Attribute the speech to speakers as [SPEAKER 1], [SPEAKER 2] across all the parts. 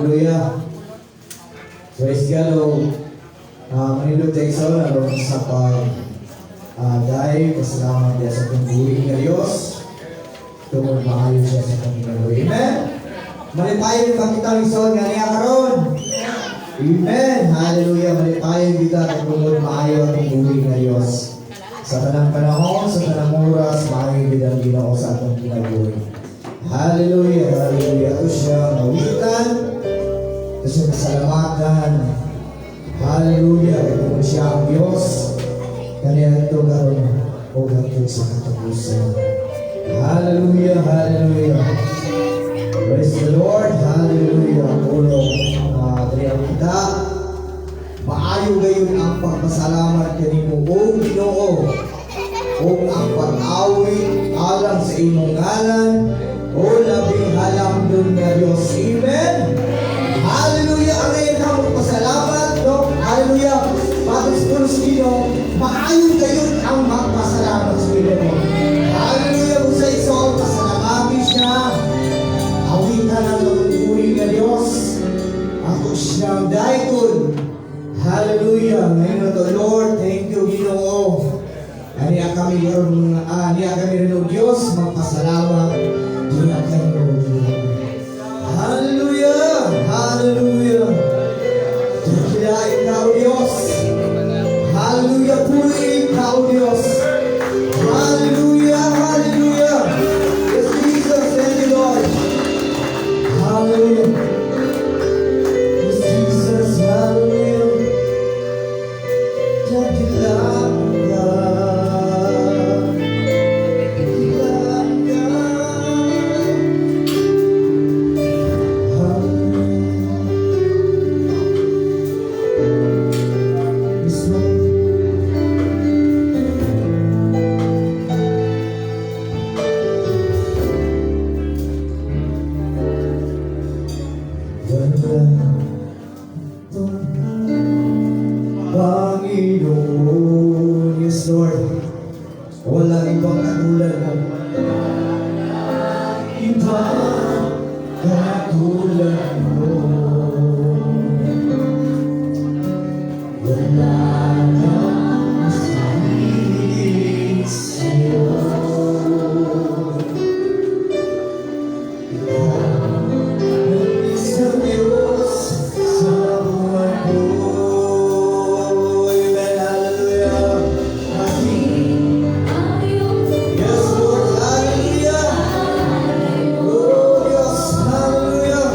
[SPEAKER 1] Hallelujah. Praise God. O, manindot tayo sa aron sa pag dahil pasalamat diya sa atong buhi nga Dios. Tungod maayo siya sa atong kinabuhi. Amen. Malipayon ba kita, igsoon, nga niya karon? Amen. Hallelujah. Malipayon kita kay tungod maayo atong buhi nga Dios. Sa tanang panahon, sa tanang oras, maayo gid ang Ginoo sa atong kinabuhi. Hallelujah. Hallelujah. Ato siya mawitan. Ato siya pasalamatan. Hallelujah. Kay tungod siya ang Dios. Kaniadto karon ug hangtod sa katapusan. Hallelujah. Hallelujah. Praise the Lord. Hallelujah. Pulong diri ang kita. Maayo gayon ang pagpasalamat kanimo, o Ginoo, ug ang pag-awit alang sa imong ngalan, o labing halangdon nga Dios. Amen. Hallelujah. Ang ngayon ka magpasalamat, no? Hallelujah. Matod sa pulos Ginoo, maayo gayon ang magpasalamat sa Ginoo. Hallelujah. Kung sa iso, pasalamati siya. Awitan ang matungkuli nga Diyos. Ato siyang daygon. Hallelujah. Ngayon na to, Lord, thank you, Ginoo. Aniya kami ron, aniya kami rin, O Diyos, magpasalamat. Diya kayo, Ginoo. Hallelujah! Hallelujah! Dakila ikaw, Diyos. Hallelujah! Purihin ka, O Diyos. Hallelujah! Hallelujah! Yes, Jesus, thank you, Lord. Hallelujah. Yes, Jesus, hallelujah. Dakila ka. Dakila ka. Hallelujah. Yes, Lord. Wala Panginoon. Yes, Lord. Walang ibang katulad mo. Ibang katulad mo. Wala nang mas higit sa'yo. Ikaw ang isang Diyos sa buhay ko. Amen. Hallelujah. Yes, Lord. Hallelujah. Oh, Diyos. Hallelujah.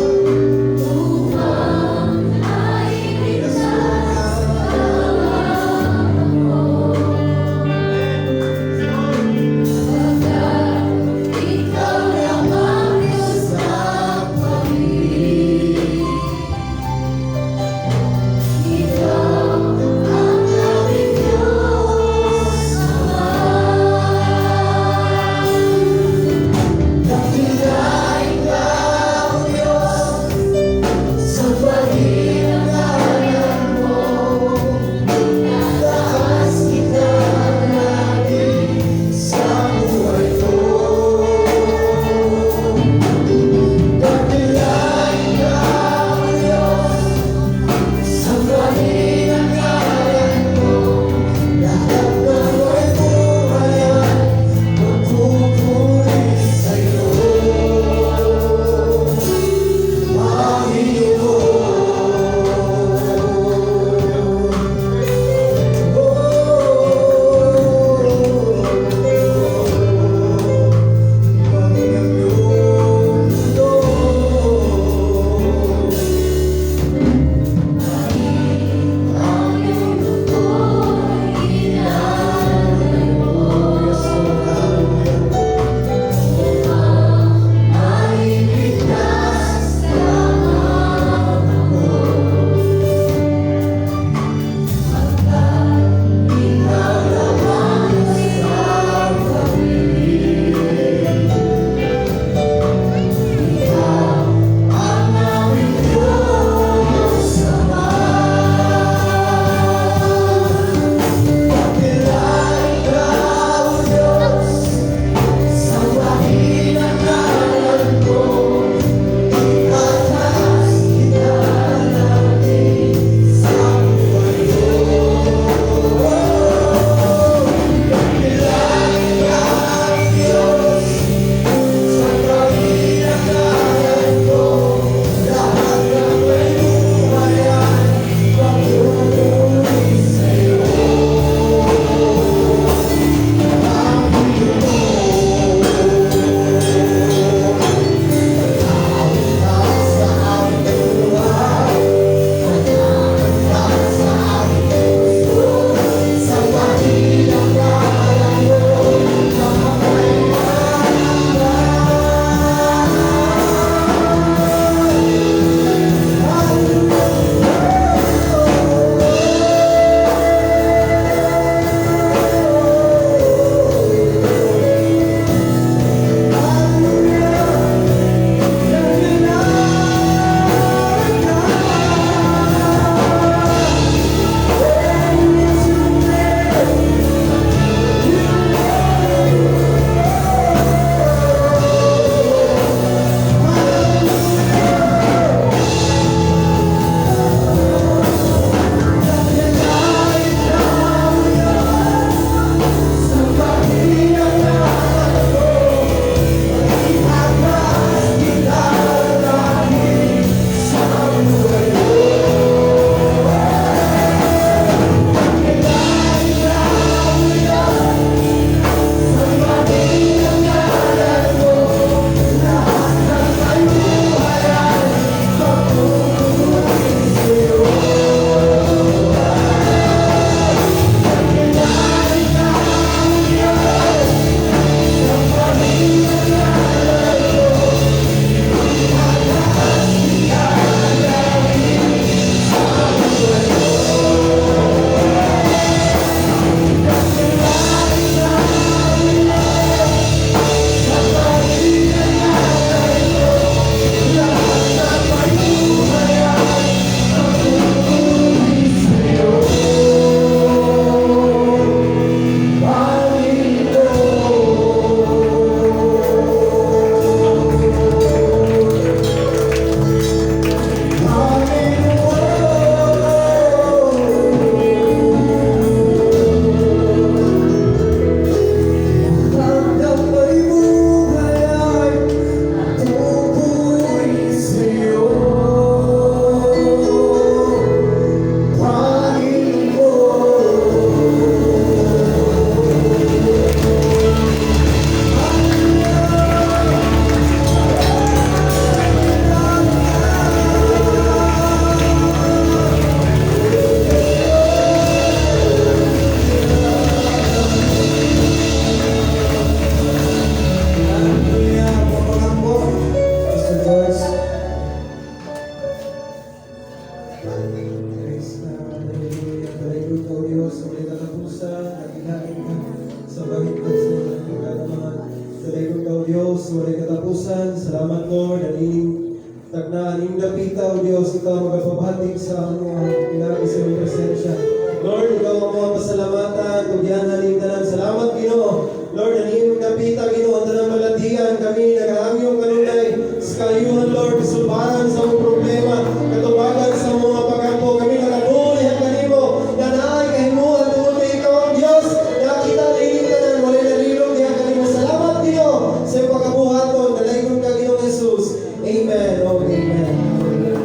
[SPEAKER 2] Walay katapusan, salamat, Lord, at ining taknaan, ining dapita, O Diyos, Ikaw ang magapabhatig sa among pinaagi sa iyong presensya. Lord, Ikaw ang mga pasalamatan, tugyanan ning tanan. Salamat, Ginoo. Lord, ang iyong dapita, Ginoo, ang tanang balatian kami, nagahangyong kanunay sa kaayuhan, Lord, kasulbaran sa among problema, katubagan sa among mga pagampo. Kami nakatuo diha kanimo, na naay kahimuan tungod kay Ikaw ang Dios. Nakita na ining tanan, walay nalilong diha kanimo. Salamat, Ginoo, sa iyong pagkabuhaton. Dalaygon ka, Ginoong Jesus. Amen. Oh, amen. Amen.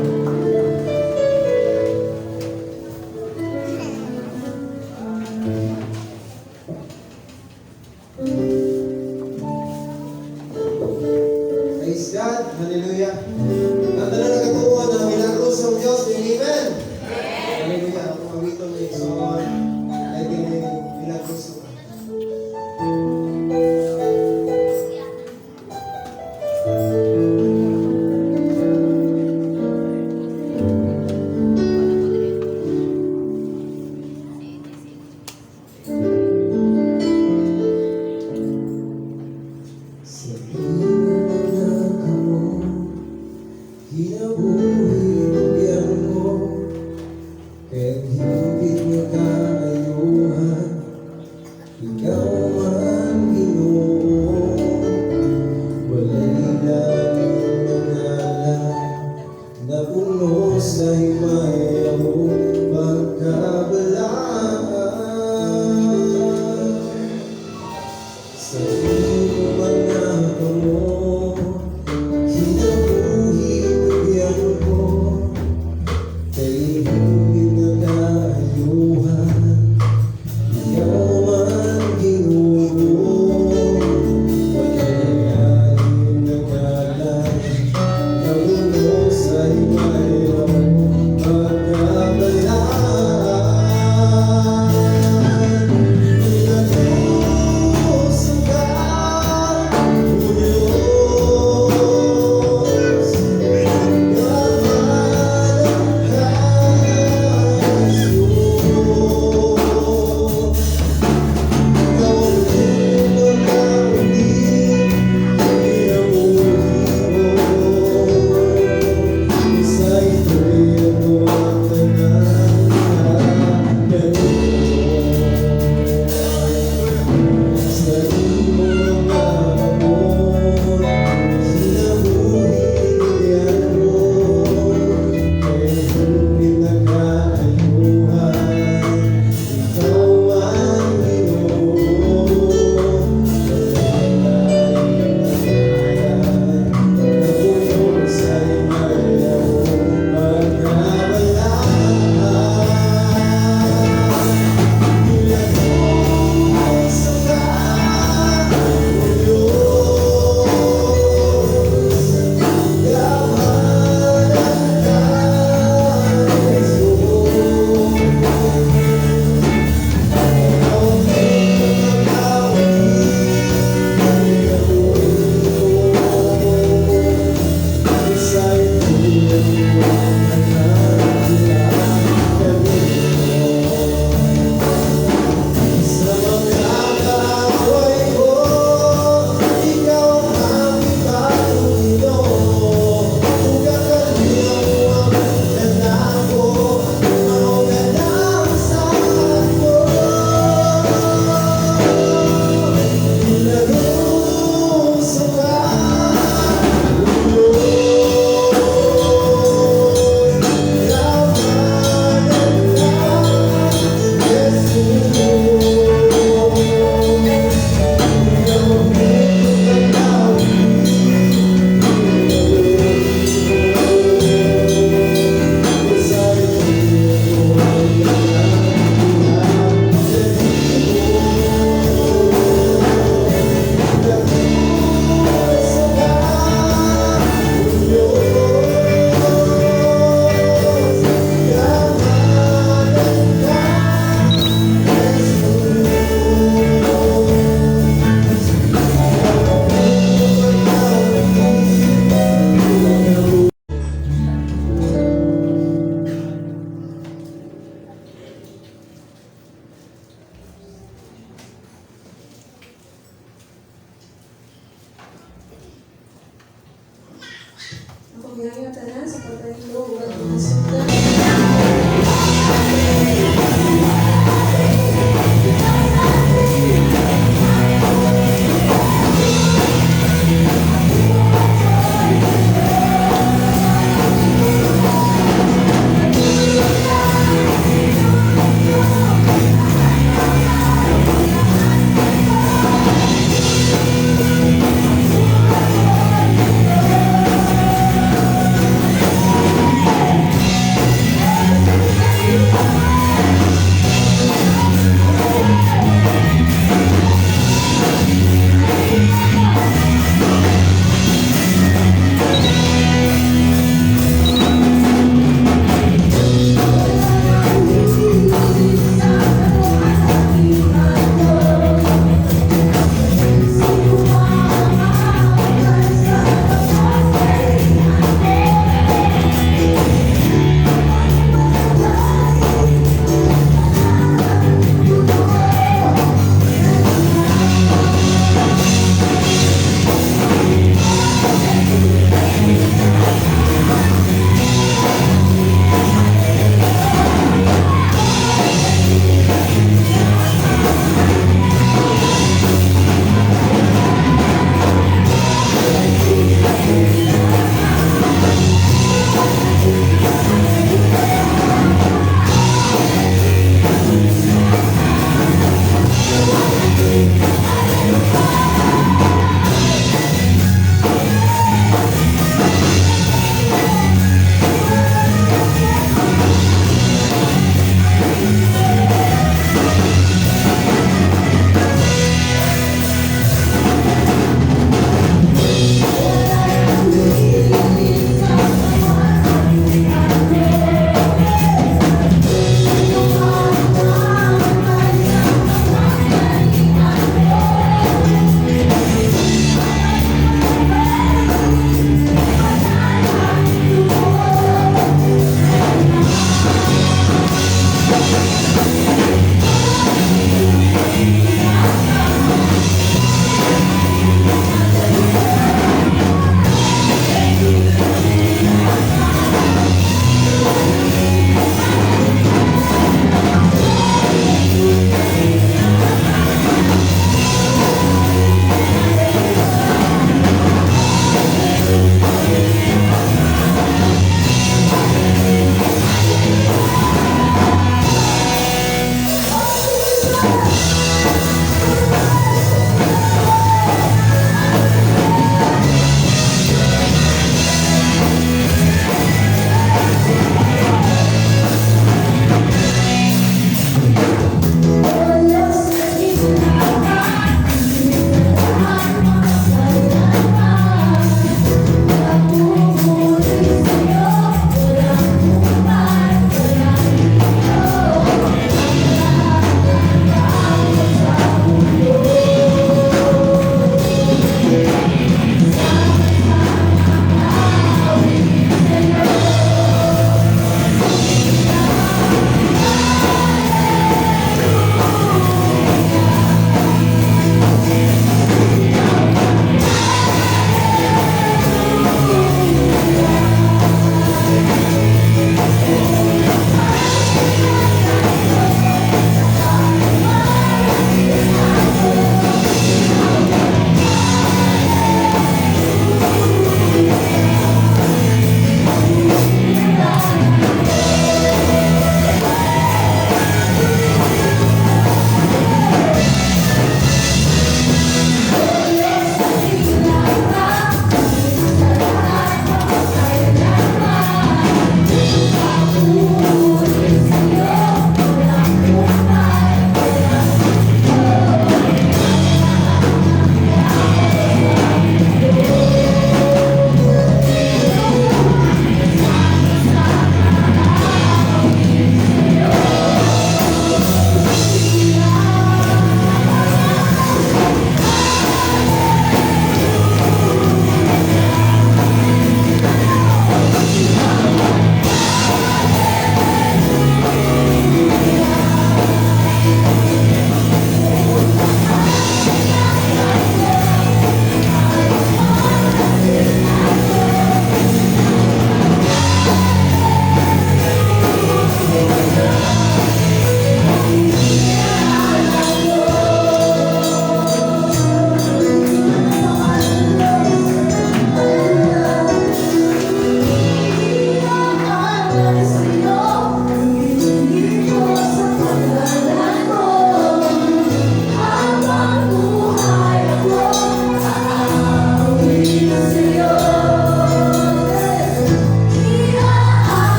[SPEAKER 2] Praise God. Hallelujah. Ang tanan nakatuo na milagros sa Diyos. Amen. Hallelujah. Ako awiton ni Igsoon. Ay kini milagros ka. Sa iyong kamo, kinabuhi tugyan ko, kay ang higit nga
[SPEAKER 3] Pamiyaya tanan sa pagpahilo ug ang mga sugdan.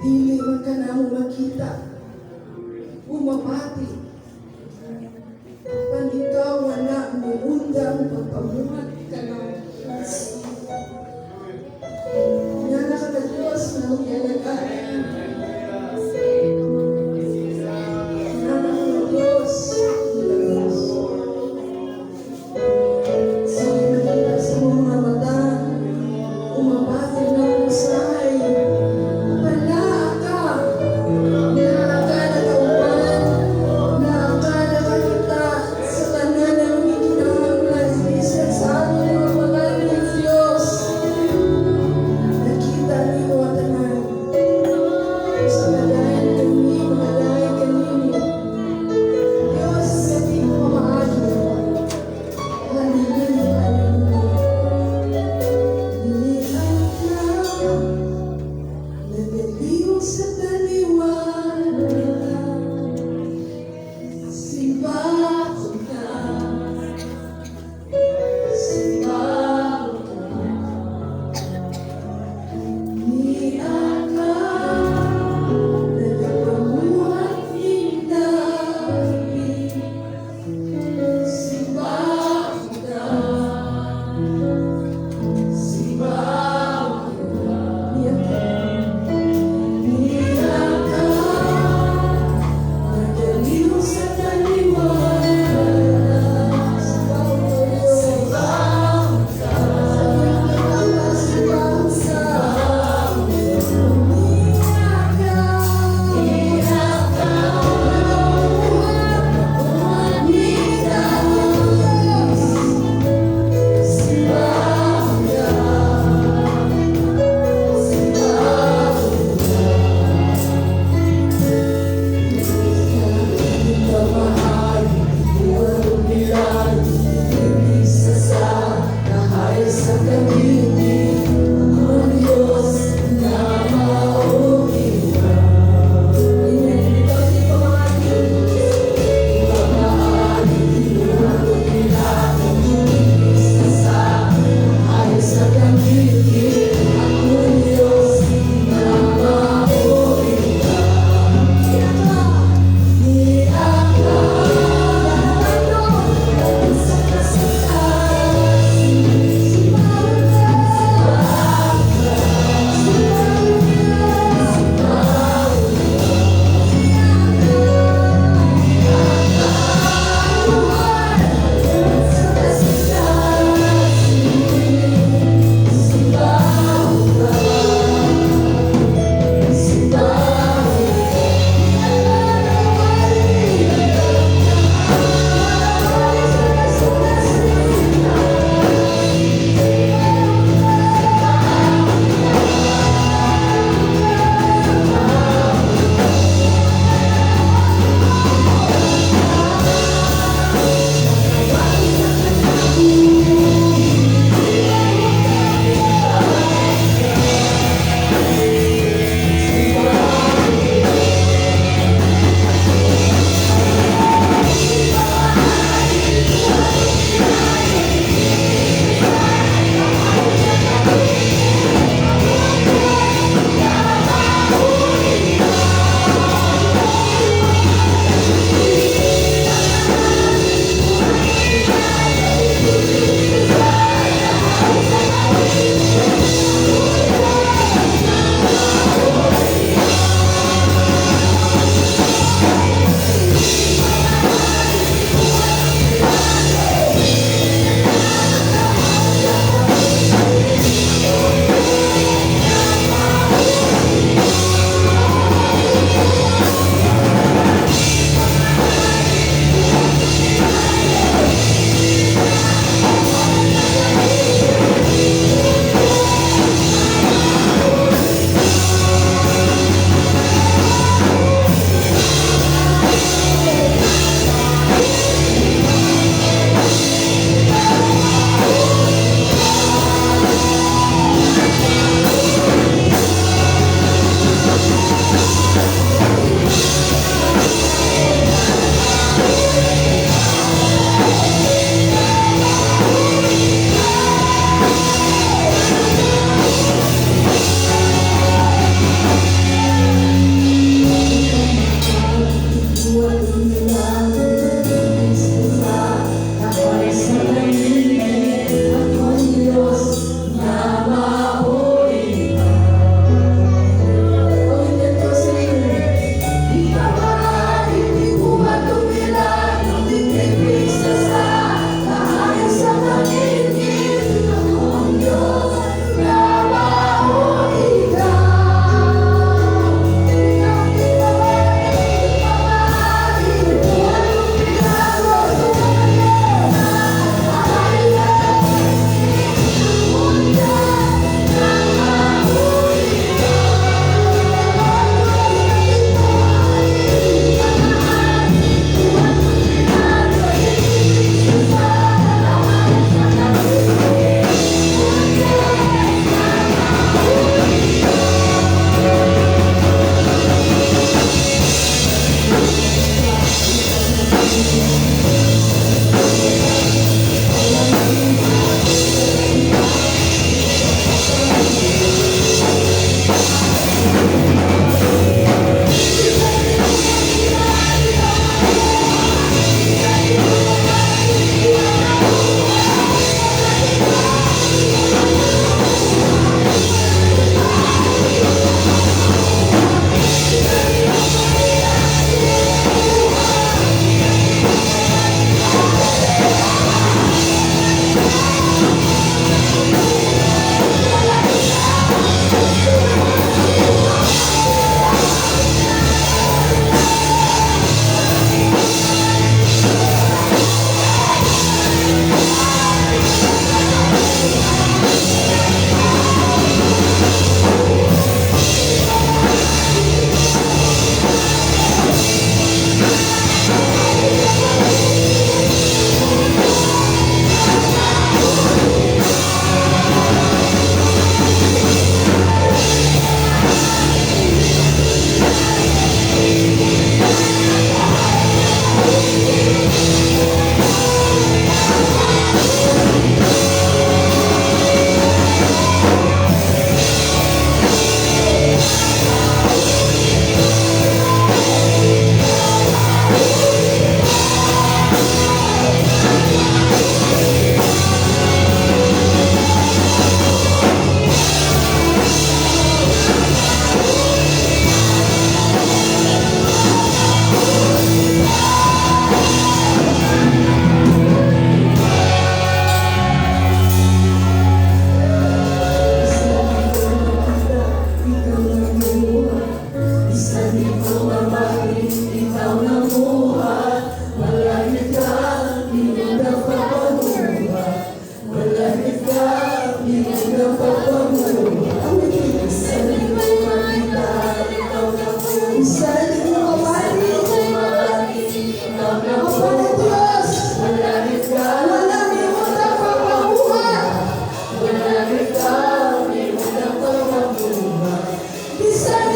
[SPEAKER 3] Dili man ka namo makita o mabati. Apan ikaw wala muundang pagpamuhat kanamo. Ingana ka ka Diyos nga among gialagaran. Ingana ka ka Diyos nga. Sige makita sa mga mata, o mabati namo usahay. Wala ka. Naa ka nakauban. Naa ka nakakita sa tanan ng gikinahanglan bisan sa atong mga pangandoy, Diyos. Nakita nimo ang tanan. Sa kadayan kami, makadayan kanimo. Diyos, sa di mo maagi. Hallelujah, hallelujah. Niaka, nagaliw sa taliwala. Simbako ka, simbako ka. Niaka, nagapamuhat ning dapit. Simbako ka, simbako ka. Niaka, niaka,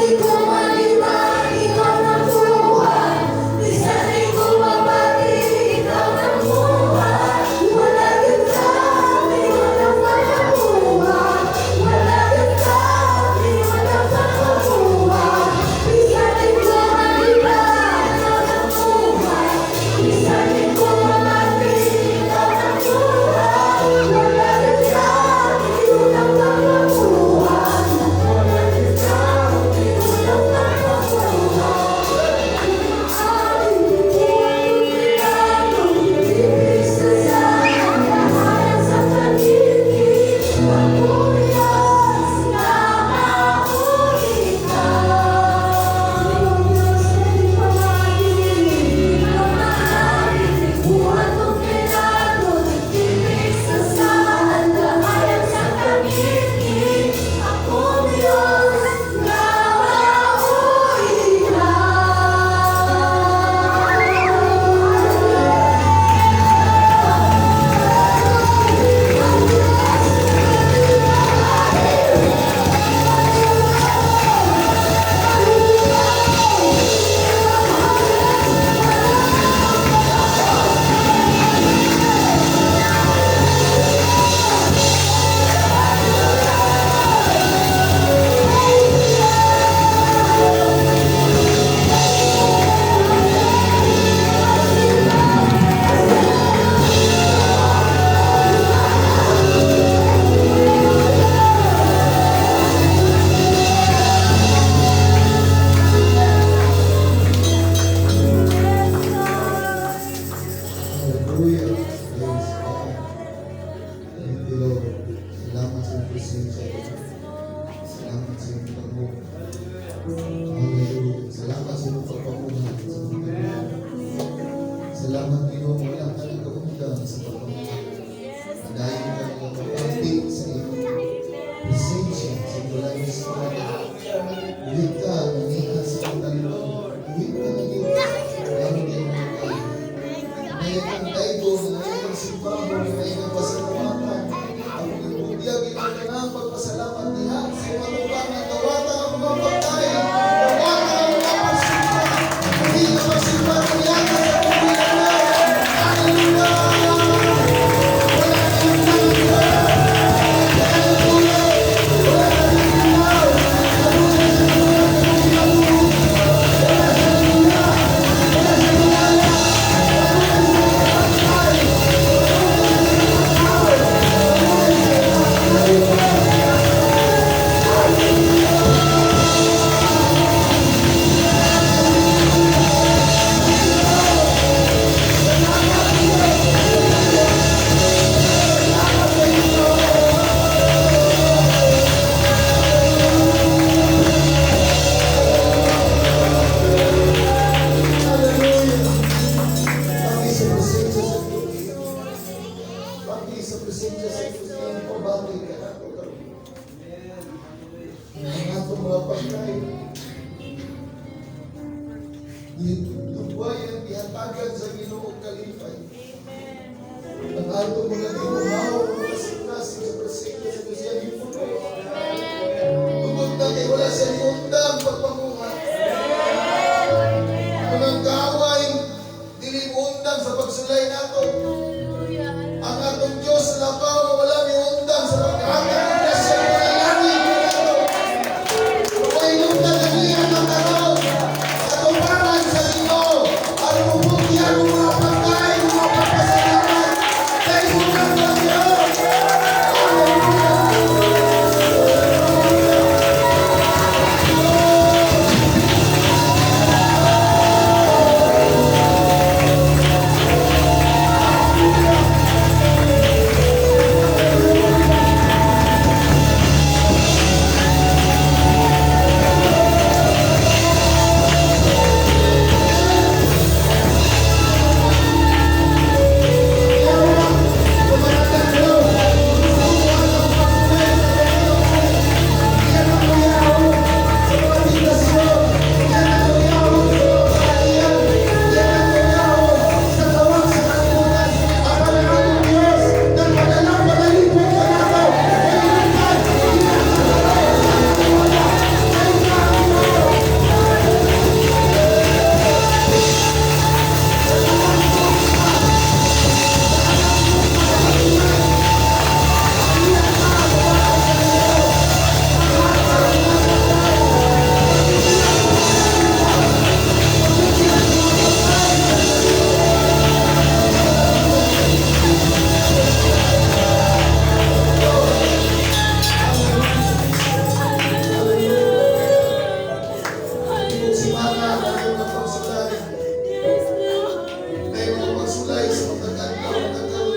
[SPEAKER 3] Di ko makita, ikaw nakuha. Bisan di ko mabati, ikaw nakuha. Wala kita, di ko na makakuha. Wala kita, di ko na makakuha. Bisan di ko makita, ikaw nakuha. Bisan di ko mabati, ikaw nakuha. Wala kita, di ko na makakuha. Wala kita, di ko na makakuha. Sa paligid, ako Diyos na mauli ka. Ikaw Diyos, di pa maaaring, di pa maaaring buhat mong milagro, nagtibig sa saan, sa kangingin. Ako Diyos na mauli ka.
[SPEAKER 4] Hallelujah. Praise God. Thank you, Lord. Salamat sa iyong presensya. Salamat sa iyong pagbuo. Hallelujah. Salamat sa iyong pagpamuhay sa mga kaibigan. Salamat, Ginoo, wala ka nagkaundang sa pagpamuhay. Dahil ka nagpapati sa iyong presensya sa iyong Espiritu. Buhi ka, nangiha sa iyong talinong. Buhi ka na Diyos. Salamat iyong mga. Ngayon ang daigo, ngayon ang simbaho, ngayon ang pasalamatan. Ang ibubiyag ito na ang pagpasalamat diha sa iyong atubangan. Dawata ang mga pagkain, dawata ang mga pagsimba. Hindi na pagsimba ng yata sa tubig na. Hallelujah! Wala na yung Diyos. Wala na yung tulog. Wala na yung ilaw. Wala na yung Wala sa Hallelujah. Wala sa biyaya. Wala Hallelujah. Pati sa presensya sa Diyos. Pati sa presensya sa Diyos, pabati ka na ito karon. Ang atong mga pagkain. Gitugwayan, gihatagan sa Ginoo kalipay. Ang atong mga ginuhaw, mga kasing-kasing sa presensya sa Diyos, yan hipuno. Tungod na kay wala siya niundang pagpanguha. Mga kaaway, dili undang sa pagsulay nato. Ang atong Diyos labaw nga wala miundang sa paghatag ng grasya mga langit nato. Way lungtad ang iyang mga karon. Atubangan sa Ginoo. Aron mubugyan ang mga pagkain, mga pagpasalamat. Dahil unang sa Diyos. anak, naay mga pagsulay. Naay mga pagsulay sa matag adlaw, matag karon.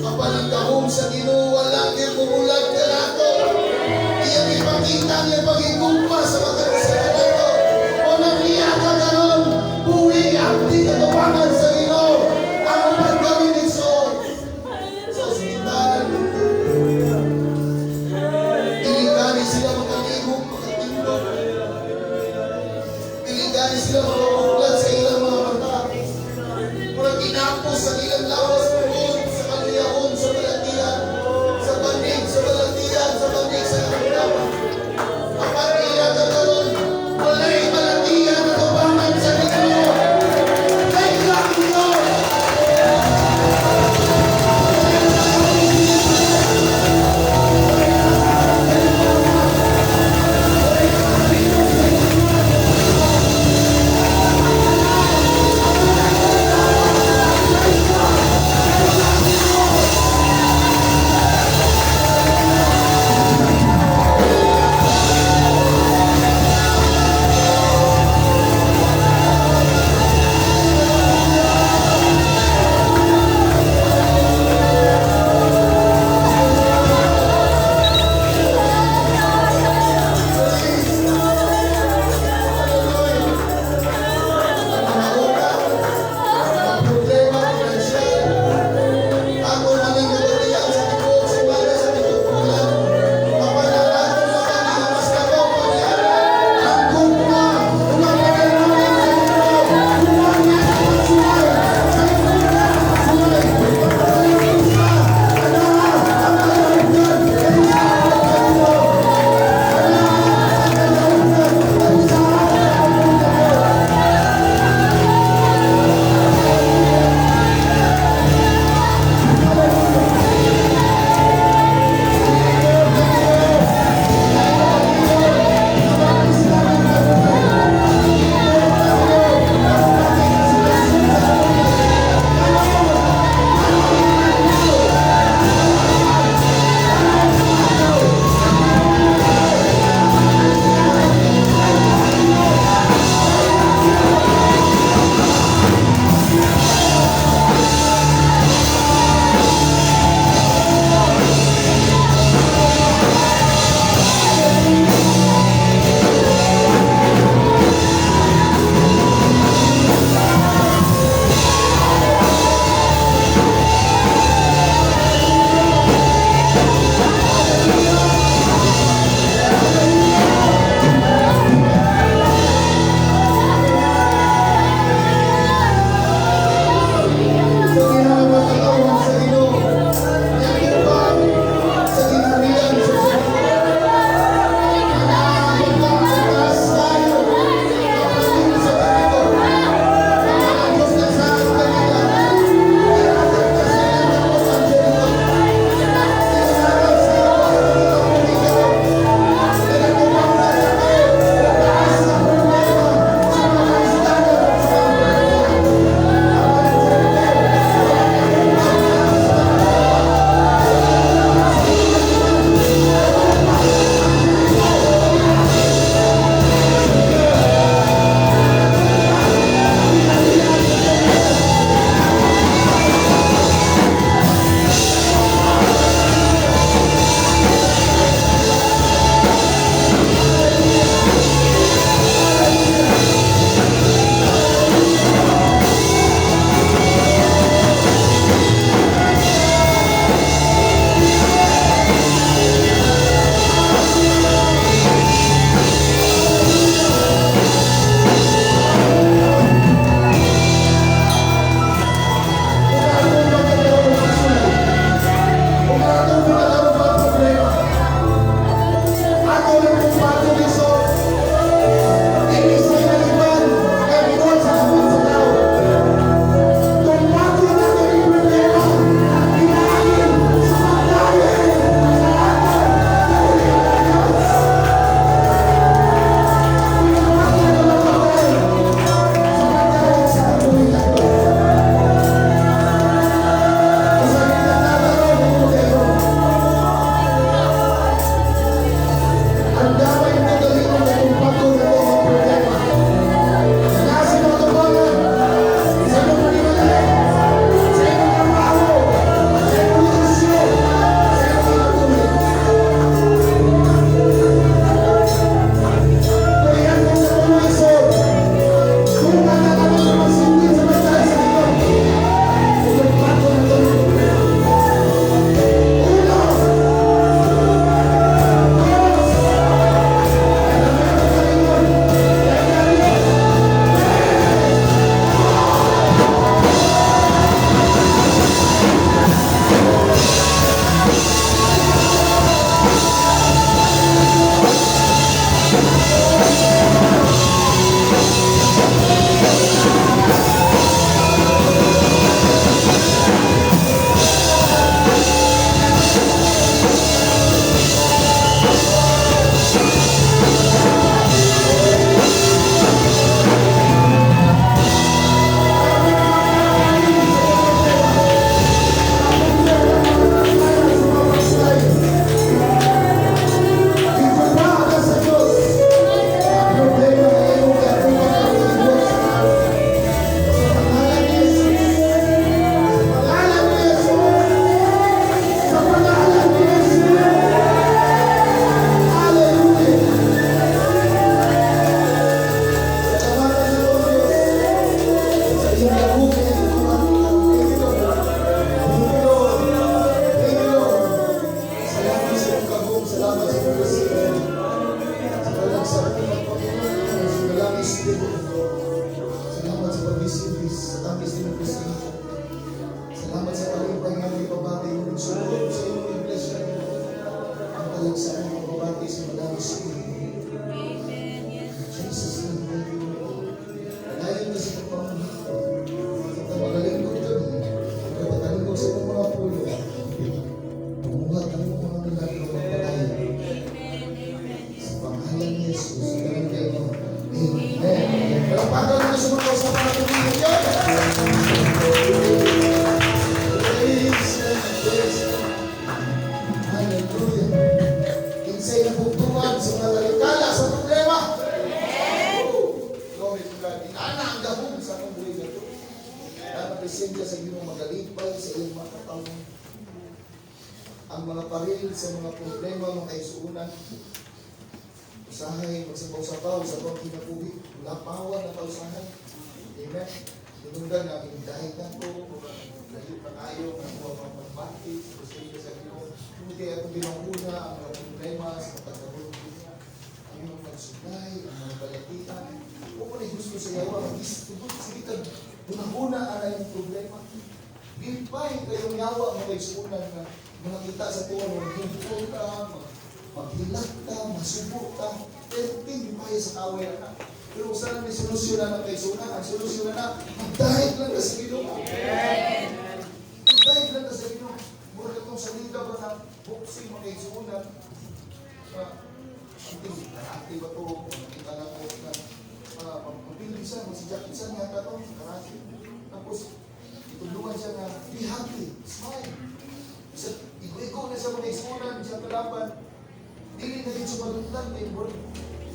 [SPEAKER 4] Apan ang gahom sa Ginoo wala gyud muhulag kanato. Iyang ipakita ang iyang paghigugma sa matag usa kanato. O nang iya ka karon, buhi ang di katubangan sa Ginoo. Ang uban kami ni Sol sa ospital. Dili gani sila makalihok, makatindog. Dili gani sila makapuklat sa ilang mga mata. Murag ginapos sa ilang lawas tungod sa kaluyahon sa balatian, sa banig sa balatian, sa banig sa karamdaman. Apan iya ka karon, walay balatian na tubangan sa Ginoo. Thank God, Lord. Jesus. Ganun kayo. Amen. Palakpakan natin sa mga usapan natin dito. Praise and praise. Hallelujah. Kinsay nabugtungan sa mga talikala sa problema. Glory to God. Inana ang gahom sa atong buhi nga Diyos. Ang presensya sa Ginoo magalipay sa iyong mga katawan. Ang mga paril sa mga problema, mga kaigsuonan. Usahay, magsabaw-sabaw sa atong kinabuhi. Lapawan na kausahay. Amen. Tinunggan nga, kinidahit na to, layo na kayo, nga kuha mga pagbati sa presensya sa Ginoo. Hindi atong ginahuna ang mga problema sa pagkabot niya. Ang mga pagsulay, ang mga balatian. Kung mo gusto sa yawa, mag-isip, sige ka, hunahuna ang iyong problema. Lipay kayong yawa, mga kaigsuonan nga makita sa tuwa, maghungkol ka, maghilak ka, masubo ka, pero hindi pa sa kaway na. Pero kung may solusyon na ng kaigsuonan, ang solusyon na na, magdahig lang ka sa Ginoo. Magdahig lang ka sa Ginoo. Mura itong salita ba ng boxing, mga kaigsuonan, something, karate ba to, nakita na ko na, mapili siya, si Jackie Chan yata to, sa karate. Tapos, itulungan siya na, "Be happy, smile." Isa, igo-igo na sa mga isunan, siya kalaban. Dili na din siya maduntan, kay murag,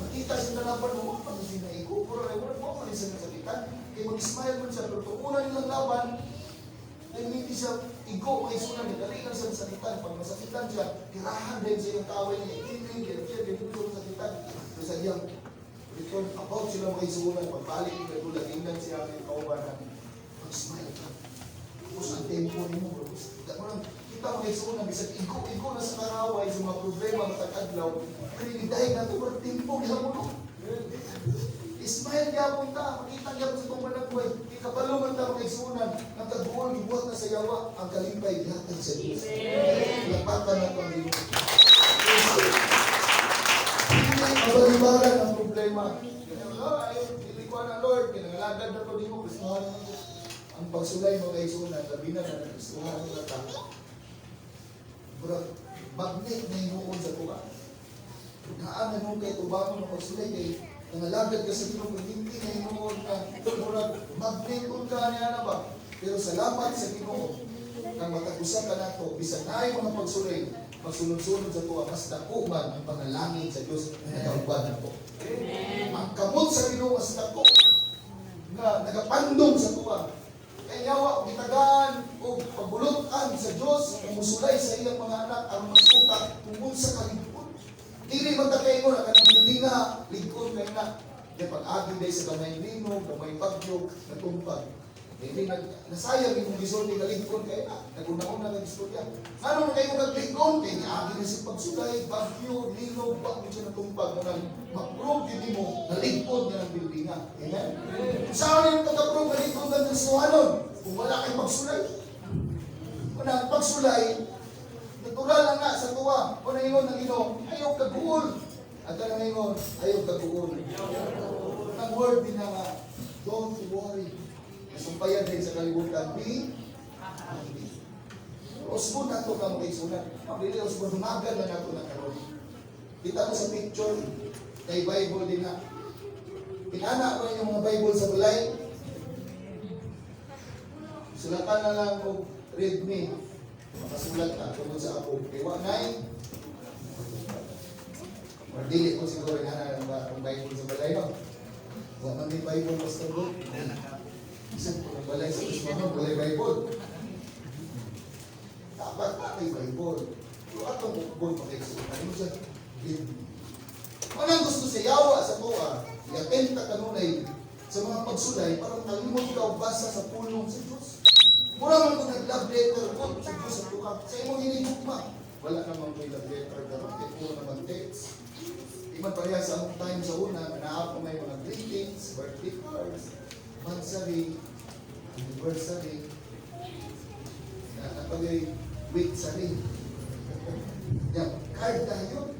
[SPEAKER 4] makita siya kalaban mo, pa siya naigo, puro ay murag, mo man siya nasakitan. Kay mag-smile man siya, pero tuunan nilang laban, ay hindi siya igo mga isunan, dali lang siya masakitan. Pag masakitan siya, tirahan din siya yung kaway niya, ikiling, kaya kaya siya masakitan. Pero sa iyang return, about sila mga isunan, pagbalik nila doon, lagingnan siya ang kauban na, mag-smile ka. Tapos ang tempo nimo, bro. Mo lang, kita mga isunan, bisag igo-igo na sa karaway, sa mga problema, matag adlaw, pero hindi dahil nato, pero tempo gihapon no. Smile gyapon ta, makita gyapon sa itong managway, ikabalo man ta mga isunan, ang kaguol gibuhat na sa yawa, ang kalipay gihatag sa Diyos. Palakpakan na ang Ginoo. Hindi mabalibaran ang problema. Kaya, "Oh, ay, dili ko na Lord, kinangalagad na ko nimo, Kristohan na ko." Ang pagsulay mga kaigsuonan, labi na na Kristohan na ta. Murag magnet na hinuon sa tuwa. Naa na nung kay tubangon ang pagsulay kay nangalagad ka sa Ginoo, hindi na hinuon na murag magnet ka niya na ba. Pero salamat sa Ginoo nang matag usa ka nato bisan naay mga pagsulay magsunod-sunod sa tuwa, mas dako man ang panalangin sa Dios na nagauban nato. Ang kamot sa Ginoo mas dako nga nagapandong sa tuwa. Kay yawa gitagaan og pagbulut-an sa Dios ang musulay sa iyang mga anak aron magsuta kung unsa kaligpot. Dili man ta kayo na kanang buildinga ligkon kay na. Kay pag-agi day sa gamay linog, gamay bagyo, natumpag. Hindi nag nasayang imong gisulti nga ligkon kay na. Naguna-una nga istorya. Ngano man kayo nagligkon kay niagi na sa pagsulay, bagyo, linog, ba siya natumpag mo nang ma-prove gyud nimo na ligkon nga ng buildinga. Amen. Saan yung pagka-prove nga ligkon ng Kristohanon? Kung wala kay pagsulay. Una, ang pagsulay, natural lang nga sa tuwa. Una ingon ng Ginoo, "Ayaw kaguol." At ang ingon, "Ayaw kaguol." Ang word din na nga, "Don't worry." Nasumpayan din sa kalibutan, be happy. Usbon na ito ka mga isunan. Mabili, usbon, humagan na nato na karon. Kita mo sa picture, kay Bible din na. Pinana ko yung mga Bible sa balay. Sulatan na lang og "Read me." Makasulat ka tungkol sa ako. Kay wa nay or dili ko siguro nga na ang Bible sa balay no. Wa man may Bible, Pastor Bo. Bisan po ng balay sa Kristohanon, walay Bible. Dapat na may Bible. Pero atong ukbon pa kayo sa ano siya? "Read me." Anong gusto sa yawa sa tuwa? I-atenta kanunay sa mga pagsulay para makalimot ka og basa sa pulong sa Diyos. Mura man kung nag-love letter ko sa Diyos sa tuwa. Sa imong hinigugma. Wala namang may love letter karon kay puro naman text. Di man pareha sa among time sa una, naa pa may mga greetings, birthday cards, monthsary, anniversary, na napagay weeksary. Yan, card tayo.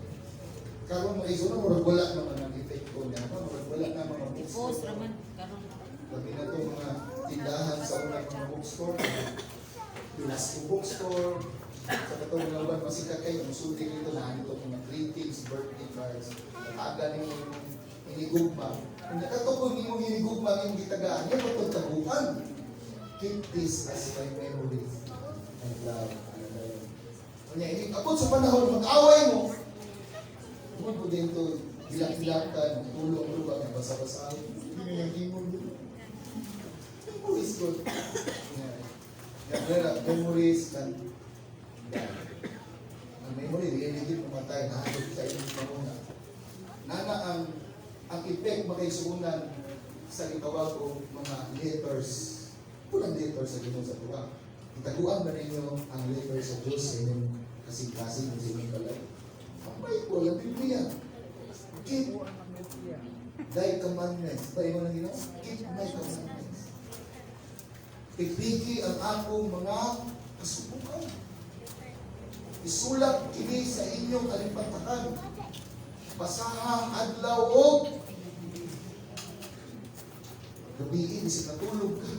[SPEAKER 4] Karon mga isuno, murag wala naman ang epekto niya. No? Murag wala na mga
[SPEAKER 5] Post
[SPEAKER 4] bookstore.
[SPEAKER 5] raman karon.
[SPEAKER 4] Labi na to mga tindahan sa una, mga bookstore. Velasco Bookstore, Sa katong nga uban masikat kayo, musulti dito na ito mga greetings, birthday cards. Taga nimo imong hinigugma. Kung nakatupod nimo hinigugma ang imong gitagaan, yan mo taguan. Keep this as my memory and love. Kunya, ini abot sa panahon mag-away mo. Tungod po dito, hilak-hilakan, tulong lupa, basa-basa. Hindi nga yung ingon. Memories good. Yeah, memories can die. Ang memory, really di pumatay, nahadlok sa inyong panguna. Nana ang effect makaisuunan sa gitawag og mga letters. Unang letters sa Ginoo sa tuwa. Itaguan ba ninyo ang letters sa Diyos sa inyong kasing-kasing, sa inyong balay? Ang Bible, ang Biblia. Keep thy commandments. Ba ingon ng Ginoo? Keep my commandments. Tipiki ang akong mga kasuguan. Isulat kini sa inyong kalimpatakan. Basaha adlaw o gabi, bisig natulog ka.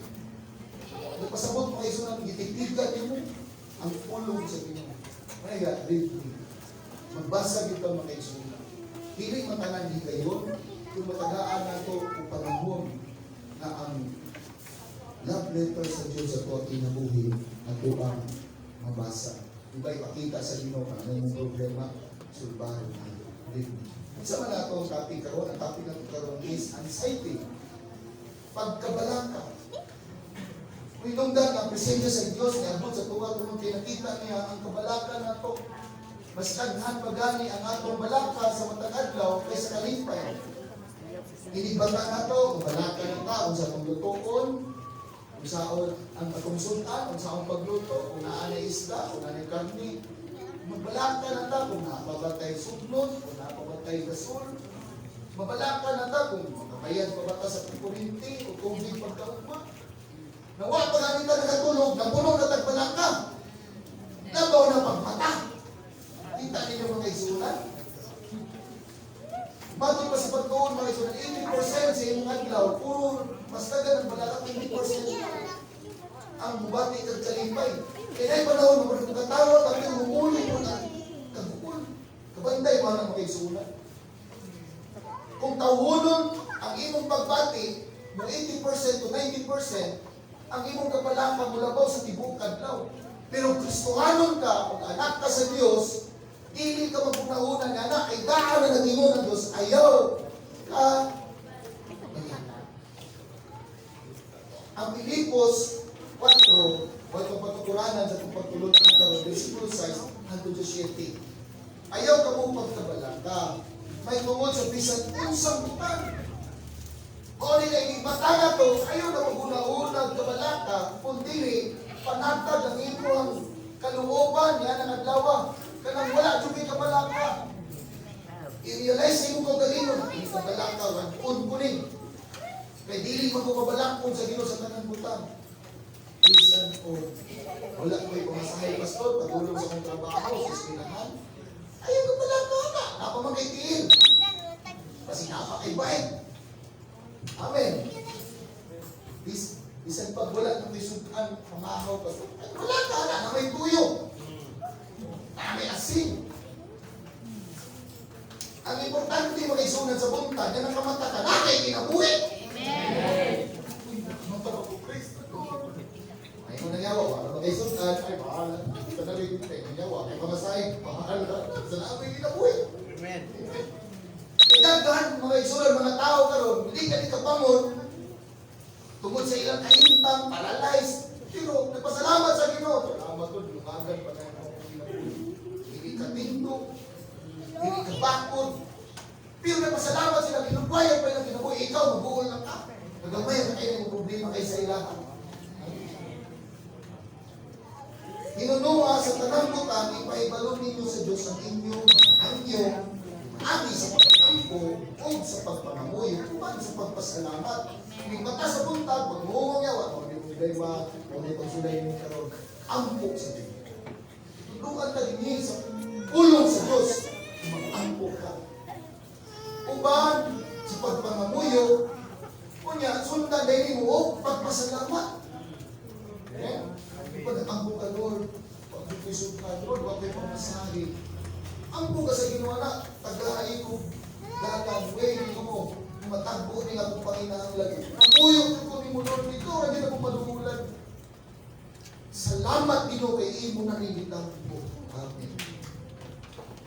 [SPEAKER 4] Nagpasabot mo kayo sa gititigan nimo ang pulong sa Ginoo. Kaya, read me. Magbasa kita, mga kaigsuonan. Dili matanan higayon, kung matagaan nato og panahon na ang love letter sa Diyos sa tuwang kinabuhi ato ang mabasa. Diba ipakita sa Ginoo ka ano mong problema, sulbahan na. Read me. Unsa man ato ang topic karon? Ang topic nato karon is anxiety. Pagkabalaka. Kung inungdan ang presensya sa Diyos ni abot sa tuwa tungod kay nakita niya ang kabalaka nato. Mas daghan pa gani ang atong balaka sa matag adlaw kaysa kalipay. Inibata nato, ang balaka ng tao sa atong lutoon, kung saon ang atong sudan, kung saon pagluto, kung naa na isda, kung naa na karne. Magbalaka na ta kung naa pa ba tay sugnod, kung naa pa ba tay gasol. Mabalaka na ta kung makabayad pa ba ta sa kuryente o tubig pagkaugma. Nawa pa gani ta nakatulog, napuno na tag balaka. Labaw na pagmata. Kita ninyo, mga isunan. Matod pa sa pagtuon, mga isunan, 80% sa imong adlaw, puro mas tagal ang balaka, 20% ang mubati kag kalipay. Kaya na'y panahon mo kung katawa ka, pero humuli mo na kagukol. Kabanday mo na, mga isunan. Kung tawhonon ang imong pagbati, mo 80% to 90%, ang imong kabalaka mulabaw sa tibuok adlaw. Pero Kristohanon ka, kung anak ka sa Dios, dili ka magpuna-una nga anak, kay daan na nag-ingon ang Diyos, ayaw ka. Ang Pilipos 4, o itong patutkuranan sa itong pagtulon-an karon, versikulo 6 hangtod sa 7. Ayaw ka mo pagkabalaka may tungod sa bisan unsang butang. O nila mata na to, ayaw na maghuna-una kabalaka, kundi panatag ang imong kalooban yan ang adlaw. Kanang wala jud kay kabalaka. I-realize sa imong kaugalingon, ang kabalaka, rag-on ko ni. Kay dili man ko kabalakon sa Ginoo sa tanan butang. Bisan o wala ko'y pamasahe, pastor, padulong sa akong trabaho, sa eskwelahan. Ayaw kabalaka na. Napa man kay tiil. Kasi napa kay bait. Amen. Bisan pag wala nang may sudan, pamahaw, pastor, ay, wala ka na, na may tuyo. Na may asin. Ang importante, mga isunan, sa buntag, yan ang kamata ka, na kay kinabuhi. Amen. Mata ko, praise the Lord. Ay mo nangyawa, wala ba kay sudan, ay bahala. Ito na rin, ay nangyawa, ay pamasahe, bahala. Salamat yung kinabuhi.
[SPEAKER 1] Amen.
[SPEAKER 4] Daghan mga isunan, mga tao karon, hindi ka ni kabangon tungod sa ilang kahintang, paralyzed. Pero nagpasalamat sa Ginoo. Salamat ko, lungagan pa na ako kinabuhi. Hindi ka tindo, hindi ka bakod. Pero nagpasalamat sila, kinugwayan pa ilang kinabuhi. Ikaw, mabuol lang ka. Nagamay ka kayo ng problema kaysa ilaha. Hinununga sa tanang butang, ipahibalo ninyo sa Diyos ang inyong mga hangyo, agi sa pagkampo o sa pagpangamuyo, uban sa pagpasalamat. Ning mata sa buntag, magmuhong yawa, kung di problema, kung di pagsulay mo karon, ampo sa Diyos. Tudluan ta dinhi sa pulong sa Diyos, mag-ampo ka. Uban sa pagpangamuyo, unya, sundan dahil mo o pagpasalamat. Eh? Pag-ampo ka, Lord, Ko'y sukad, Lord, wa ko'y pamasahe. Ampo ka sa Ginoo na, tagay ko dalan, way mo, matagbo ni akong panginahanglan. Namuyo ko nimo, Lord, dito ra gyud ako padungulan. Salamat, Ginoo, kay imo na rin ko. Amen.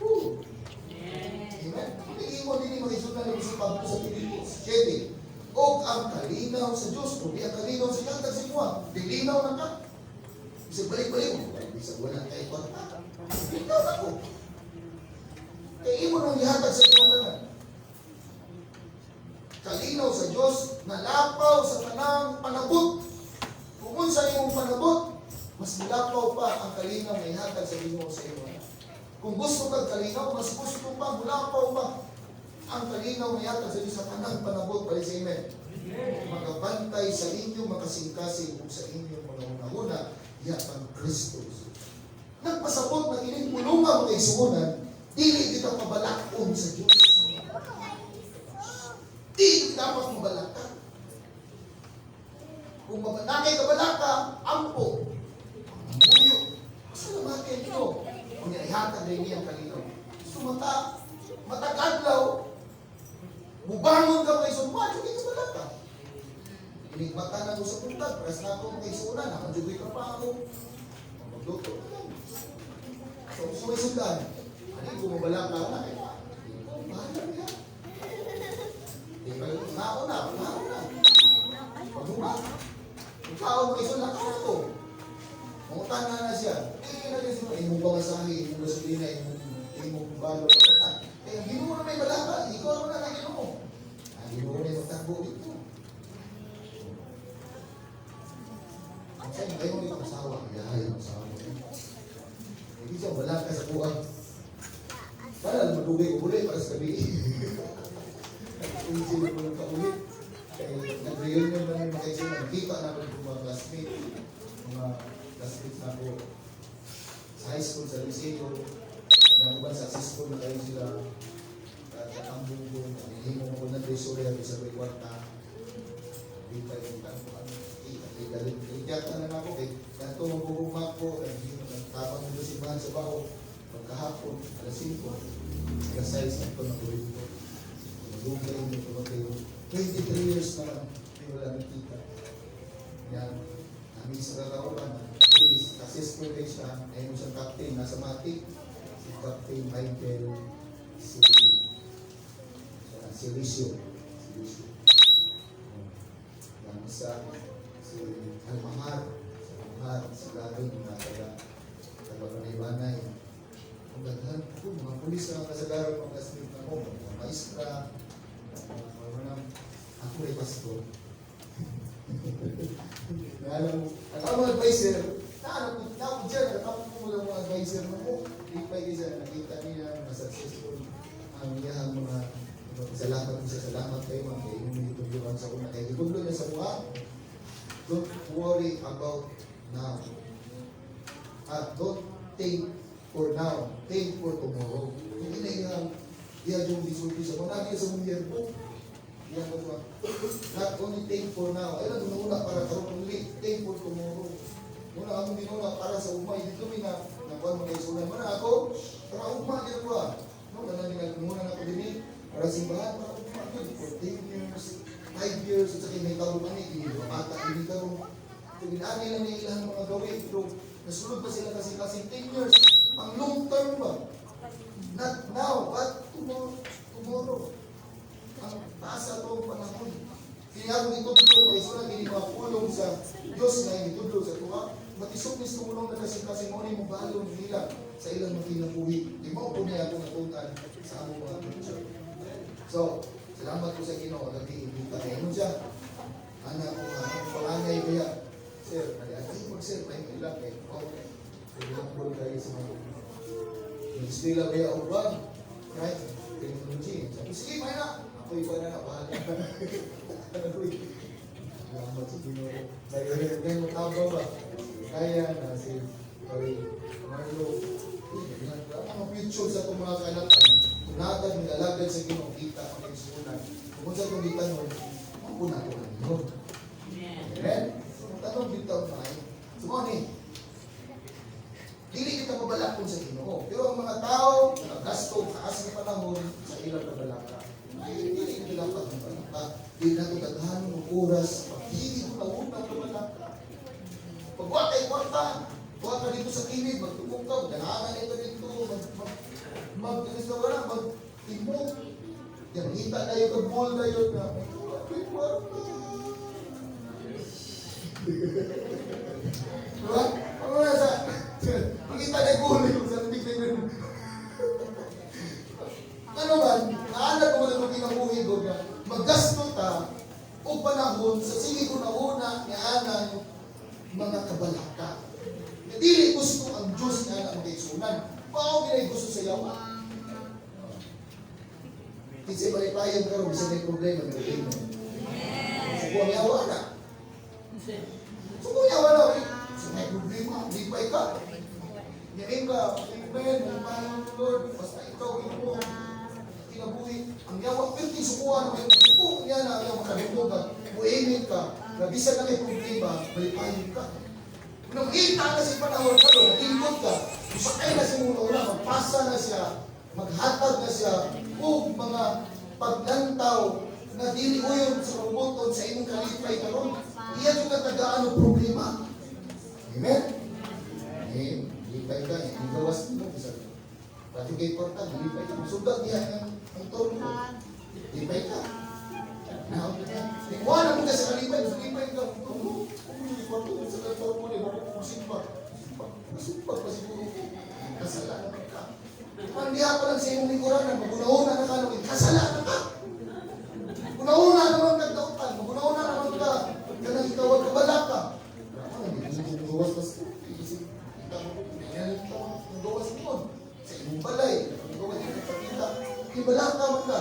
[SPEAKER 4] Woo. Amen. Hindi mo din makisunan ng sa Pablo sa Pilipos 7. Og ang kalinaw sa Diyos, o di ang kalinaw sa Diyos, sa imo, dilinaw na ka. Bisag balik-balik mo, bisag wala kay kwarta. Linaw na ko. Kay imo nang gihatag sa imong tanan. Kalinaw sa Diyos, nalapaw sa tanang panabot. Kung unsa imong panabot, mas mulapaw pa ang kalinaw nga ihatag sa Ginoo sa imo. Kung gusto kag kalinaw, mas gusto pa, mulapaw pa ang kalinaw nga ihatag sa Diyos sa tanang panabot. Bali sa amen. Magabantay sa inyong makasingkasing ug sa inyong mga hunahuna, ya ang Kristo Jesus. Nagpasabot na kining pulunga, mga igsuonan, dili kita pabalakon sa Diyos. Dili dapat mabalaka. Kung mabalakay ka balaka, ampo. Muyo. Pasalamatin ito. Kung ihatag rin niya ang kalinaw. So mata, matag adlaw, mubangon ka, mga igsoon, wa jud ka balaka. Inigmata na ko sa buntag, pares na ako, mga igsuonan, ako jud trabaho. Magluto na lang. So, kung may sundan, ano ko mabalaka na kay bahala niya. Di ba, nauna, nauna. Paguma. Kung tao mga igsoon, lakaw ko. Mangutan na na siya. Eh, na siya, imong pamasahe, imong gasolina, imong balot. Eh, ang Ginoo na may balaka, ikaw na ang Ginoo. Ang Ginoo na yung magtagbo dito. Ang sa'yo, kayo mo asawa. Ay, ang asawa. Hindi siya wala ka sa buhay. Para madugay ko uli para sa gabi. Hindi sila ko lang kauli. Kaya nag-reunion namin, mga kaibigan, nakita namin yung mga classmates na ako sa high school, sa Liceo, na uban successful na kayo sila. At ang bumbong, himo mo na treasurer sa may kwarta. Di pa yung tanong, Idyatan na ako kay kanto magugugma ko, nagtabang mo simbahan sa bao, pagkahapon, alas 5, alas 6, ako na ko. Magugay mo ito kayo. 23 years na lang, may wala nagkita. Yan, namin sa kakaroon, please, successful kayo siya, ayun siyang captain, nasa Matic, si Captain Michael, si si Lucio. Si Lucio. Yan, sa si Almahar, si Almahar, si Gavin, mga taga Banay-Banay. Ang daghan ko, mga pulis na kasagaran, mga classmate na ko, mga maestra, mga ako ay pastor. Alam mo, ang mga advisor, na ano na ako dyan, natapos ko lang mga advisor mo ko. Di pa isa nakita niya, mga successful ang iyang mga salamat mo sa salamat kayo, mga kayo yung itudluan sa una. Kaya itudlo niya sa buha, don't worry about now. At don't think for now, think for tomorrow. Hindi na iyang iya yung gisulti sa mga niya sa mong yearbook. Iya ko ba? Not only think for now. Ay lang una para karon only think for tomorrow. Muna akong ginuna para sa umay dito mi na nakuha mo kay sunan mo na ako para ugma gyud ko ah. No, kanang muna na ko dinhi para simbahan para ugma gyud for 10 years, 5 years at sa kay may tao man ni bata dili karon. So ginani lang niya ilang mga gawin pero nasulod pa sila kasi kasi 10 years ang long term ba? Not now, but tomorrow. Tomorrow. Ang taas sa itong panahon. Kaya akong itudlo, kaya sila kini mga pulong sa Diyos na itudlo sa tuwa. Matisok ni tumulong na kasi kasi mo ni balon nila sa ilang mga kinabuhi. Di mo po niya akong natutan sa among mga teacher. So, salamat ko sa Ginoo, lagi ibuta kayo mo siya. Anak ko nga, ang panganay ko ya. Sir, ay mag sir, may ilang kay. Okay. So, humble kayo sa mga Nag-stay lang kaya uban. Right? Technology. Sabi, sige, may na. Ako iba na na, bahala. Salamat sa Ginoo. Kaya mo tama ba? Kaya na si Kay Marlo. Ang future sa itong mga kaanakan, kung natag nilalagad sa Ginoo, kita ang kaisunan. Kung sa itong gitanong, mauna ko na ninyo. Amen? So, kung tanong bitaw na ay, so, mo ni, dili Maka, di na ito daghan ng oras, paghigit na una kabalaka. Pag wa kay kwarta, wa ka dito sa kilid, magtubok ka, magdanagan ito dito, mag, mag, mag, mag, mag, timok. Yan, kita na yung kag na yun na, wala kay kwarta. Diba? Ano na sa, makita na yung bull yung sa bigla yun. Ano man, naanak ko man ang kinabuhi ko na magasto ta o panahon sa sige ko na una nga anang mga kabalaka. Na dili gusto ang Diyos nga na makaigsunan. Pao ginay gusto sa yawa. Kinsa malipayan karon bisan may problema may problema. Suko ang yawa na. Suko ang yawa na. So may problema, lipay ka. Yain ka, amen, malipayan Lord, basta ikaw imo kinabuhi. Ang yawa, pero sukuan, may suko niya na ang yawa makadungog ka, muingin ka, na bisan na may problema, malipayon ka. Kung nakita ka sa panahon ka, nagingkot ka, sakay na siya muna una, magpasa na siya, maghatag na siya, o mga paglantaw na dili uyon sa mabuton sa imong kalipay karon. Iya jud katagaan og problema. Amen? Amen. Lipay ka, igawas mo bisag pati kay kwarta, lipay ka. Sugat niya ang torno. Lipay ka. Now, wala mo ka sa kalipay, lipay ka. Torno, kung kwarto sa torno ni mo simba. Simba pa siguro ko. Kasalanan ka. Pandiha pa lang sa imong lingkuranan, magunauna na ka nung kasalanan ka. Una-una naman nagdautan, magunauna naman ka, kanang itawag ka balaka. Gawas mas gawas mo sa imong balay, gawas mo pakita, ibalaka man ka.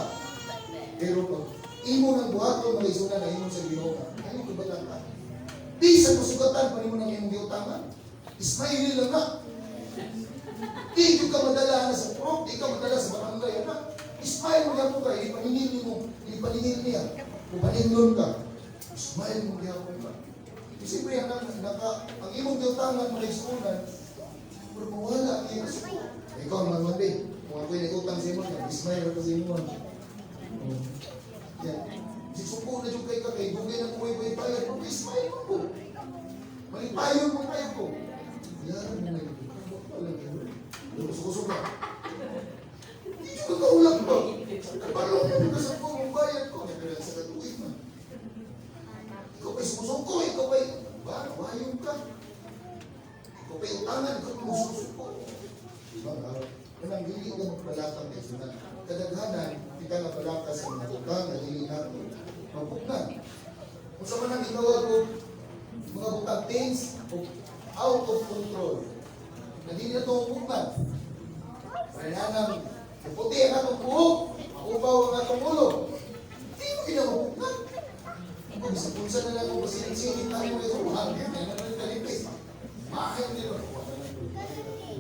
[SPEAKER 4] Pero pag imo nang buhaton mga isuna na imo sa Ginoo, ay mo balaka. Di sa kusugatan pa nimo nang imong giutangan. Ismaili lang na. Di ka madala na sa prok, di ka madala sa barangay na. Ismail mo gyapon ka, ipaningil mo, ipaningil niya. Upaninglon ka. Ismail mo gyapon ka. Siyempre, ang imong giutangan mga isunan, pero mawala ang iyong suko. Ikaw, mga mandi, kung ako'y nag-utang sa imo, nag-smile ako sa imo. Yan. Sisuko na yung kay ka, kay dugay na kuway-kuway bayad, mag-smile mo ko. Malipayon mo kayo ko. Yan, mo na yun. Kusog-kusog ka. Hindi ka kaulak ba? Kabalo mo ka sa kong bayad ko. Nagkala sa katuig man. Ikaw pa'y sumusuko, ikaw pa'y, ba, wayon ka. Ikaw pa'y utangan, ikaw pa'y mususuko. Diba? Kanang dili ka magbalakang kay sunan. Kadaghanan, kita nga balaka sa mga butang na dili nato mabugnan. Kung sa man ang gitawag og mga butang, things of out of control, na dili na ito mabugnan. Kaya nang puti ang atong buhok, maubaw ang atong ulo. Di mo ginamabugnan. Kung bisa punsa na lang kung pasinig-sinig tayo ito, mahal yan, yan naman kalipis. Mahal nila.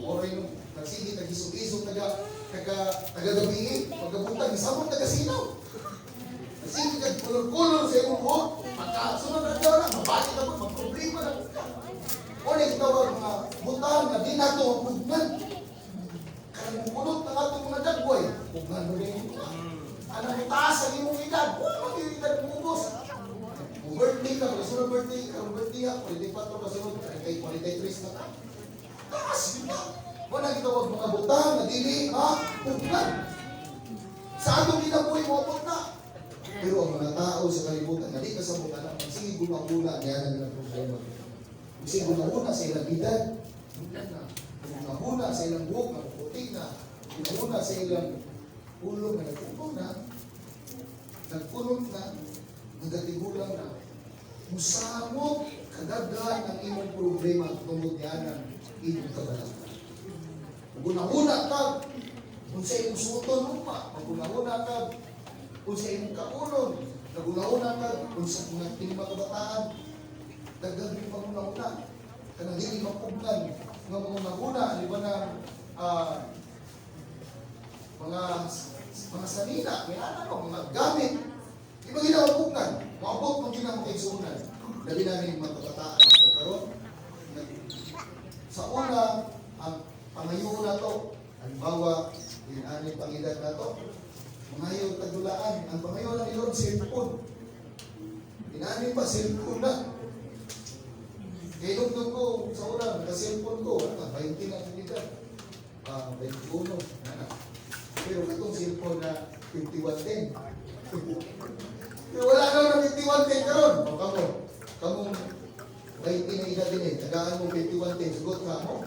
[SPEAKER 4] Oray nung nagsige, tagisog-isog, taga, taga, taga-gabi, pagkabuntag, samot taga-sinaw. Nagsige kag kulor-kulor sa imong buhok, pagkasunod na daw na, mabalik na po, magproblema na po ka. O na itawag mga butang na di nato mabugnan. Kanang mukulot ng atong mga dagway, pugnan mo rin yung anang taas ang imong edad, wala man yung edad mubos. Kung birthday ka, kasunod birthday, karong birthday ka, 44 kasunod, 43 na ka. Taas yun na. Wala gitawag mga butang na dili mapugnan. Sa atong kinabuhi mo na. Pero ang mga tao sa kalibutan, na di kasabot na, magsige gumahuna, niya na nilang problema. Magsige gumahuna sa ilang edad, gumahuna sa ilang buhok, na puti na, gumahuna sa ilang ulo na nagpupo na, nagpunot na, naggatigulang na. Musamot kadaghan ang imong problema tungod niya ng imong kabalaka. Magunahuna ka kung sa imong suoton mo pa, magunahuna ka kung sa imong kaunon, magunahuna ka kung sa mga tinima kabataan, dagdag yung pangunahuna, kanang dili mapugnan, nga mangunahuna, di ba na mga sanina, may ano, mga gamit, di ba ginamapugnan? Maabot mong ginamang kaigsunan. Labi namin mga kabataan ito. Karon, sa una, ang pangayo na to, halimbawa, yung ani pangedad na to, Mangayo tagdulaan. Ang pangayo lang ni Lord, cellphone. Inani pa, cellphone na. Kaya nung ko sa una, naka-cellphone ko, ano, 20 na ang edad. Ah, 21, na. Pero katong cellphone na 5110. Pero wala na ng 5110 karon. O kamo, kamong 20 na edad din eh, tagaan mo 5110, sugot ka mo.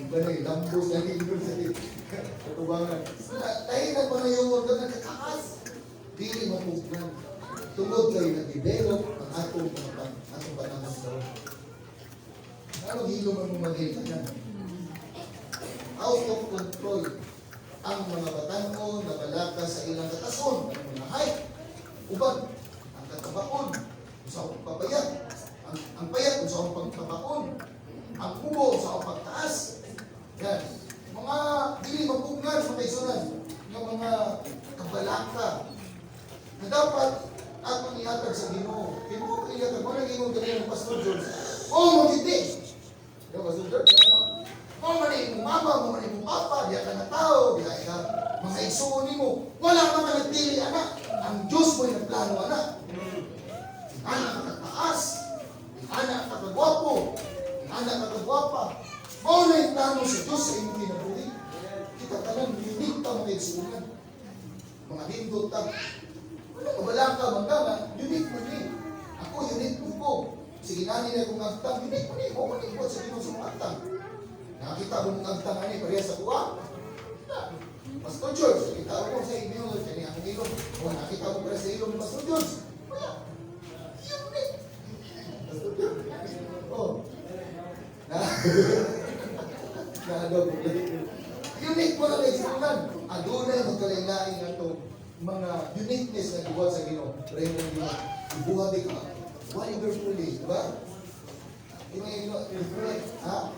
[SPEAKER 4] Iba na eh, lambos na lindol sa katubangan. Tayo na pangayon ka nagkataas. Dili mapugnan. Tungod kay nag-develop ang atong mga atong panahon karon. Ano hilo man mo magil na? Out of control ang mga batan-on na balaka sa ilang katason, ang mga height, uban, ang katabaon, sa akong pagpapayat, ang payat, sa akong pagtabaon, ang kubo, sa akong pagtaas. Yan. Mga dili mapugnan sa kaisunan, ng mga kabalaka, na dapat atong ihatag sa Ginoo. Ginoo ko ihatag mo nag-ingon kanina ng Pastor George. Oh, magiti. Yo, Pastor George. Mo man imong mama, mo man imong papa, diya ka na tao, diya ka mga igsuon nimo. Wala man ka nagpili ana. Ang Diyos mo yung nagplano ana. Ana ka kataas, ana ka kagwapo, ana ka kagwapa. Mao na yung plano sa Diyos sa imong kinabuhi. Kita tanan unique ta mga igsuonan. Mga hindot ta. Wala ka wala ka mangga nga, unique mo ni. Ako, unique mo ko. Sige nani na kong agtang, unique mo ni. Mo mo ni sa Ginoo sa mga agtang. Nakakita ko mong agtang ani, pareha sa kuha. Na. Pastor George, nakita ko sa inyo, kani akong ilong. O, nakita ko pareha sa ilong ni Pastor George. Wala. Unique. Pastor George. Oh. Na. Na ano, unique mo na kaigsuonan. Adunay magkalain-lain na to mga uniqueness na gibuhat sa Ginoo. Pero yung Ginoo, ibuhat ka wonderfully, di ba? Yung mga Ginoo, ha?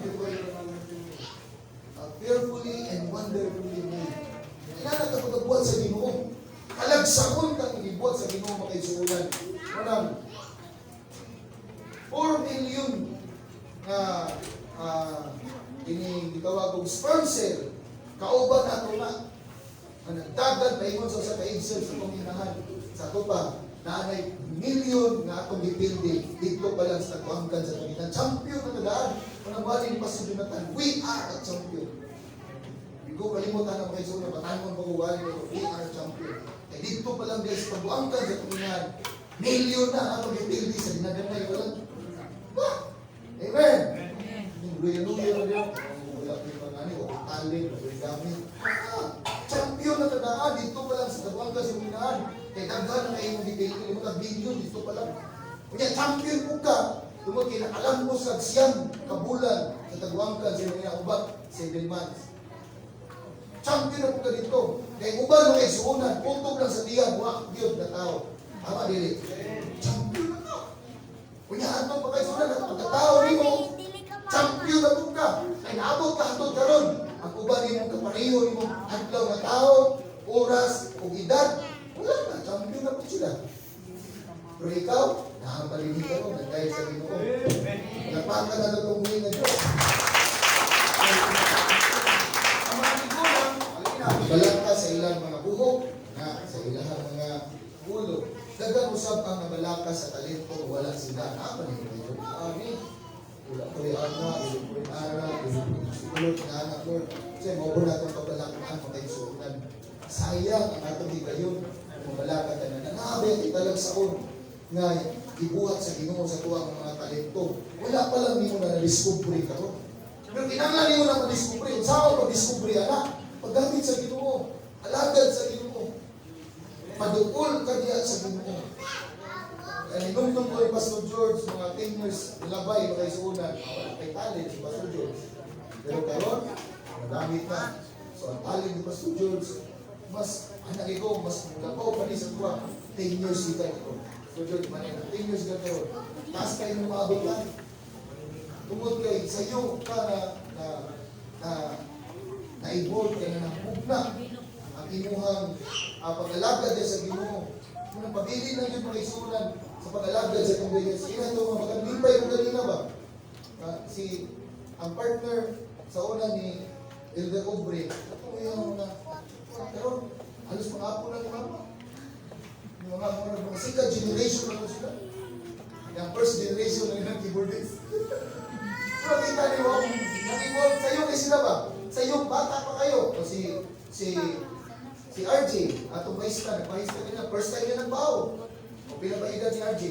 [SPEAKER 4] Fearfully and wonderfully made. Inana ka pagkabuhat sa Ginoo. Kalagsaon kang gibuhat sa Ginoo, mga kaigsuonan. Walang 4 million nga ini gitawag og sperm cell kauban nato na ang nagdagan paingon sa usa ka egg cell sa panginahan. Sa ato pa naanay million nga atong gipildi didto pa lang sa taguangkan sa panginan. Champion na kadaan. Unang wali ni Pastor Jonathan, we are a champion. Di ko kalimutan ang mga na batangon pa ko wali, we are a champion. Kay didto pa lang guys pagbuangkan sa panginahan, million na atong gipildi sa dinaganay walang. Wah! Amen. Yung luya-luya na diyan. Wala ko yung pangani, wala talent, wala yung gamit. Ah, champion na tadaan, dito pa lang sa taguangkan sa panginahan. Kay daghan na kayo mong gipildi, mga billion dito pa lang. Kunya, champion po ka. Tungod kay nakalambos kag 9 ka bulan sa taguangkan sa imong ubat, 7 months. Champion na po ka dito. Kay uban mga isuunan, kutob lang sa tiyan, wa gyud na tao. Tama dili? Champion na ka. Kunya hantong pa kay suunan, at pagkatao nimo, champion na po ka. Kay naabot ka hantod karon. Ang uban nimo kapareho nimo adlaw nga tao, oras ug edad, wala na, champion na po sila. Pero ikaw, nakapalinig ka ron dahil sa Ginoo. Napakan na itong nga Diyos. Ang mga tigulang, balaka sa ilang mga buhok, na sa ilang mga ulo. Daghang usab ang nabalaka sa talento, wala sila. Naman kayo. Ani, wala ko rin ana, dili ko rin ara, dili ko rin sulot na anak, Lord. Kasi mao na itong kabalakaan, mga. Sayang ang atong higayon, mabalaka ka na. Nangabi italag saon nga gibuhat sa Ginoo sa tuwa ang mga talento. Wala pa lang nimo na na-discover karon. Pero kinahanglan nimo na ma-discover. Unsa pag-discover ana? Paggamit sa Ginoo, alagad sa Ginoo. Paduol ka diya sa Ginoo. Kaya ninumdum ko ni Pastor George, mga 10 years labay mga isuunan, kay talent si Pastor George. Pero karon, nagamit na. So ang talent ni Pastor George, mas anak ko, mas labaw pa ni sa tuwa, 10 years kita ito. Pastor George, manay 10 years ka karon. Taas kayo ng maabot ka. Tungod kay sa iyo ka na na na na-evolve ka na nahugna ang imuhang pag-alagad sa Ginoo. Kung pabili lang yun mga isunan sa pag-alagad sa convenience. Ina ito, mga magalipay mo kanina ba? Si, ang partner sa una ni Elder Aubrey, ito yung na, pero Halos mga apo na ni mama. Yung mga second generation na to sila. Yung first generation na yung keyboardist. Pero kita niyo, nag-evolve sa iyo kay sila ba? Sa iyo bata pa kayo. O si RJ, atong bassista, nag-bassista niya, first time niya nagbaho. O pila ba edad si RJ?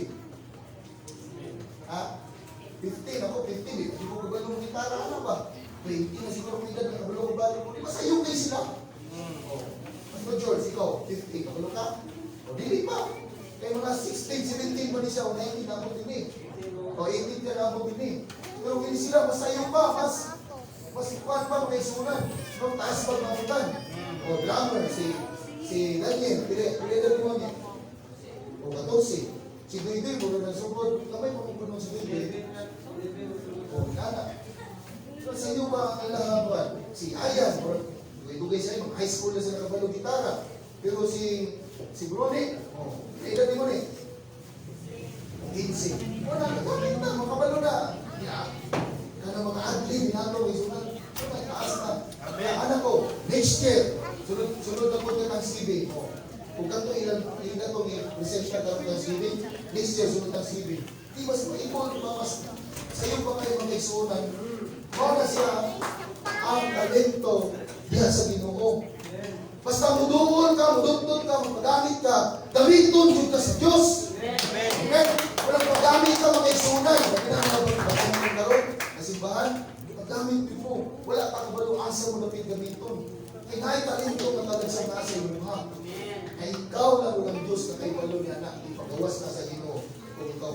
[SPEAKER 4] Ha? 15 ako, 15 eh. Hindi ko kabalo ng gitara, ano ba? 20 na siguro kung edad, nakabalo ko ba? Di ba sa iyo kay sila? Oh. Mas mo George, ikaw, 15, kabalo ka? O dili pa. Kaya mga 16, 17 pa ni siya, o 19 na ako din eh. O 18 ka na ako din eh. Pero hindi sila, mas sayo pa, mas ikuan pa mga isunan. Nung taas pa mga. O drummer, si Daniel, pili na mo niya. O 14. Si Duy-Duy, mura ng sugod. Kamay mo kung si Duy-Duy. O, nana. So, sa inyo ba ang ilahang? Si Ayan, or dugay-dugay siya, mga high school na sila nakabalo gitara. Pero si Brony, oh, edad ni mo ni? 15. Wala, nagamit na, makabalo na. Yeah. Kana mga adlib, nato, isunan. Wala, taas na. Anak ko, next year, sunod na po ng Thanksgiving. Oh. Kung kanto ilan, ilan itong presensya ka ng Thanksgiving, next year, sunod Thanksgiving. Di mas maipon, ba, mas sa iyo pa kayo mga igsunan. Mao na siya ang talento diha sa Ginoo. Basta muduol ka, mudutdot ka, magpagamit ka, gamiton jud ka sa Dios. Amen. Walang paggamit ka mga igsunan. Labi na ang mga batang karon na simbahan, paggamit mo. Wala pa kabalo asa mo dapit gamiton. Kay naay talento nga talagsa na sa imuha. Ay ikaw lang ulang Diyos na kay balo niya na ipagawas na sa Ginoo kung ikaw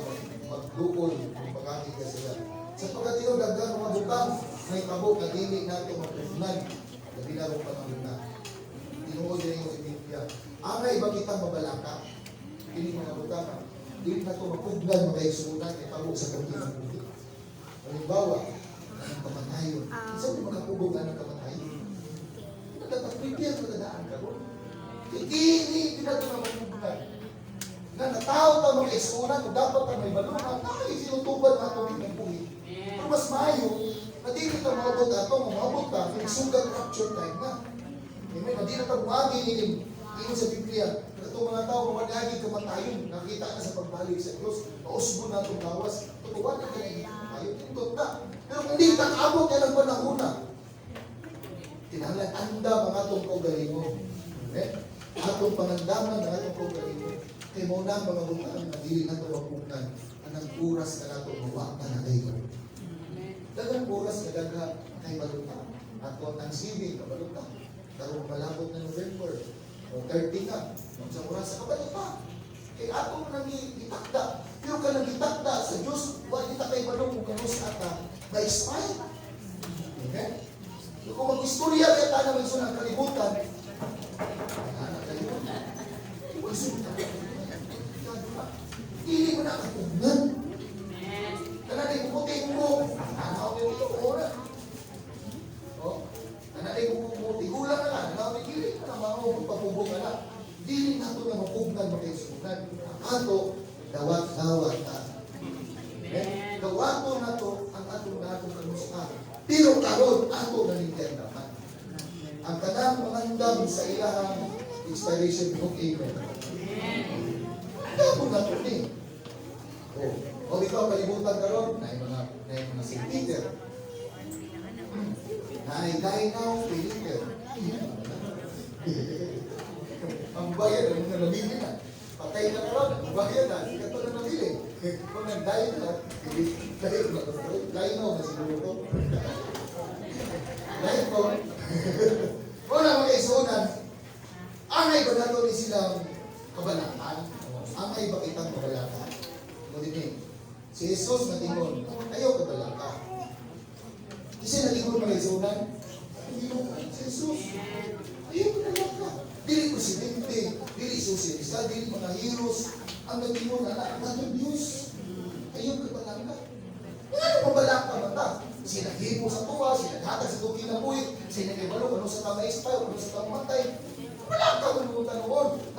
[SPEAKER 4] magduol kung paggamit ka sila. Sa pagkatino daghan mga butang may tabo nga dili nato mapugnan. Labi na rong panahon na. Tinuod din yung si Biblia. Angay ba kitang mabalaka? Kini mga butang, dili na to mapugnan mga igsuonan kay tabo sa atong kinabuhi. Halimbawa, ang kamatayon. Sa may makapugong ang kamatayon. Nagkaka-prepare na dadaan ka ron. Kini, hindi na ito na mapugnan. Nga natao ta mga igsuonan, kung dapat ta may balungan, nakay sinutubad na atong kinabuhi. Pero mas maayo, na dili ta maabot ato, maabot ta, kung sugat rapture time na. Amen. Na di na ta muagi ni ingon sa Biblia, na itong mga tao mamanagi kamatayon, nakita na sa pagbalik sa Diyos, mausbo na itong gawas, tutuwan na kaya kamatayon, tindot na. Pero kung di ta kaabot yan ang panahon na, tinahanglan anda mga atong kaugalingon. Amen? Atong pangandaman ang atong kaugalingon. Kay mao na ang mga butang na dili nato mapugnan anang oras na nato mawa na kayo. Daghang oras na dagha kay baluta. Ato ang Thanksgiving, kabaluta. Karong malapot na November, o 30 na, sa oras sa kabaluta. Kay ato nang gitakda. Pero ka nang gitakda sa Diyos, wa kita kay balong kung kanus ata ma-expire. Amen? So, kung mag-istorya kaya tayo ng ang kalibutan, anak kayo, magsunod ka. Dili mo na kapugnan. Tanan ay pumuti mo. Anaw ni dito, ora. Oh, tanan ay pumuti. Gulang na lang, anaw ni dili na mga pagpapugong na. Dili na ito na mapugnan makaisunan. Ang ato, dawat-dawat na. Amen? Dawato na to ang atong natong kanusa. Pero karon ato na naman. Ang kanang mangandam sa ilahang expiration book, amen. Andam na to ni. Oh, o ikaw kalibutan karon na mga St. Peter. Naay die now, Peter. Ang bayad ang mga nabili na. Patay na karon, ang bayad na, sige to na nabili. Kung nag-die na, die na, die now na siguro to. Die ko. Wala mga isunan. Angay ba nato ni silang kabalakan? Angay ba kitang kabalakan? Ngunit ni, si Jesus natingon, ayaw kabalaka. Kasi natingon mga isunan, si Jesus, ayaw kabalaka. Dili presidente, dili sosyalista, dili mga heroes, ang natingon na ang Diyos. Ayaw kabalaka. Ano mabalaka man ta? Sinaghimo sa tuwa, sinaghatag sa tuki na buhi, sinagibalo, ano sa tama expire, ano sa tama matay. Wala ka kung noon na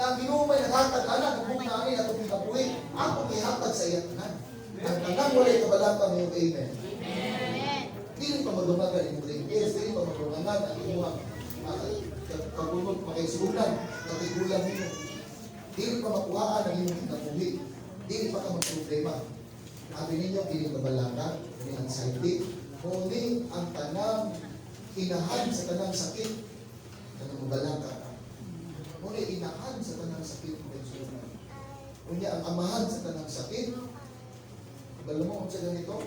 [SPEAKER 4] ang Ginoo may naghatag ana, kung na ani atong kinabuhi, ako gihatag sa iya tanan. Ang tanang walay kabalaka mo, amen. Dili pa madungagan imong grandkids, dili pa madungagan ang imong kagunod makaisunan. Katigulang nimo. Dili pa makuhaan ang imong kinabuhi. Dili pa ka magproblema. Abi ninyo, kini kabalaka, kini anxiety, muni ang tanang inahan sa tanang sakit, kanang mabalaka ka. Muni inahan sa tanang sakit, mga. Unya ang amahan sa tanang sakit, balo mo kung sa ganito?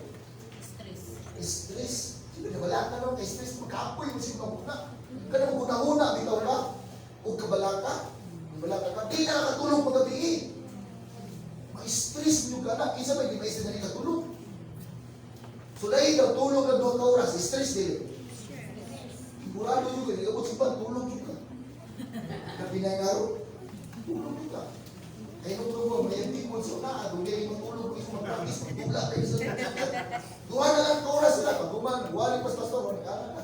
[SPEAKER 5] Stress.
[SPEAKER 4] Stress. Sino na wala ka no? Kay stress, magkapoy mo siya maguna. Kanang maguna-una, bitaw ka. O kabalaka. Balaka ka. Di na nakatulog paggabi. Ma-stress nyo ka na. Kinsa ba hindi ma-stress na katulog? Sulay daw, tulog na 2 ka oras. Stress dili. Sigurado yun ka. Ikabot sa tulog yun ka. Kapinangaro, tulog yun ka. Kaya nung tulog, may hindi mo sa una, kung hindi matulog, kung mag-practice, magtula kayo sa 2 na lang ka oras sila. Pag guman, wala pas pastor, wala ka na.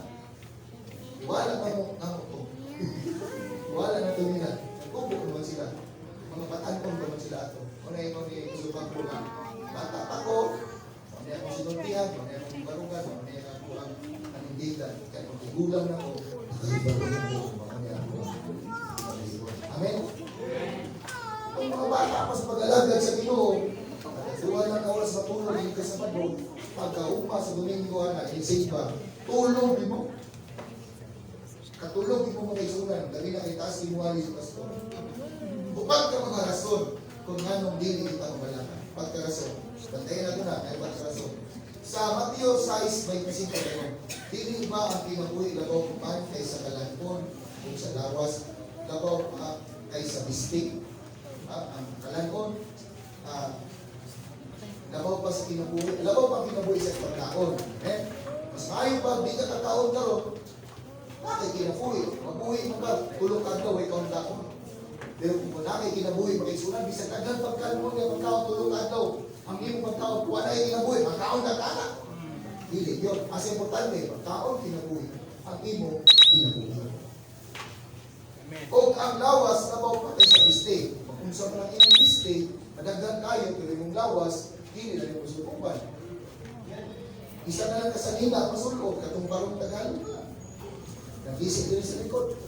[SPEAKER 4] Wala na mo, na mo to. Wala na tumina. Nagkubo naman sila. Mga batanon naman sila ato. Una ito ni Subang ko na bata pa ko, una akong sinultihan, una akong barugan, una ako ang panindigan. Kaya kung tigulang na ko, nakahibalo na ko, una ako. Amen? Ang mga bata pa sa pag-alagad sa Ginoo, 2 lang oras matulog hindi ka sa Sabado, pagkauma sa Domingo ana, isimba, tulog di mo. Katulog di mo mga isunan, dali na kay taas kimuali sa pastor. Upag ka mga rason kung nganong dili kita mabalaka. Pagkarason. Bantayan nato na, kay pagkarason. Sa Mateo 6:25 kayo, dili ba ang kinabuhi labaw pan kaysa kalan-on ug sa lawas labaw pa kaysa bistik? Ang kalan-on, labaw pa sa kinabuhi, labaw pa ang kinabuhi sa pagkaon. Eh? Mas maayo pa, di ka kakaon karon, bakit kinabuhi? Mabuhi mo ka, tulong ka daw, ikaw ang kaon. Pero kung wala kay kinabuhi, makisunan, bisag daghan pagkaon mo, pagkaon tulong ka daw. Ang imong pagkaon, wala kay kinabuhi, magkaon ka kana. Dili yun. As importante, pagkaon kinabuhi, ang imong kinabuhi. O ang lawas, labaw pa kay sa biste. Kung sa man ang imong biste, madaghan kayo, pero imong lawas, dili na nimo sukuban. Isa na lang kasanina, masulog, katong barong Tagalog na. Nagising din sa likod.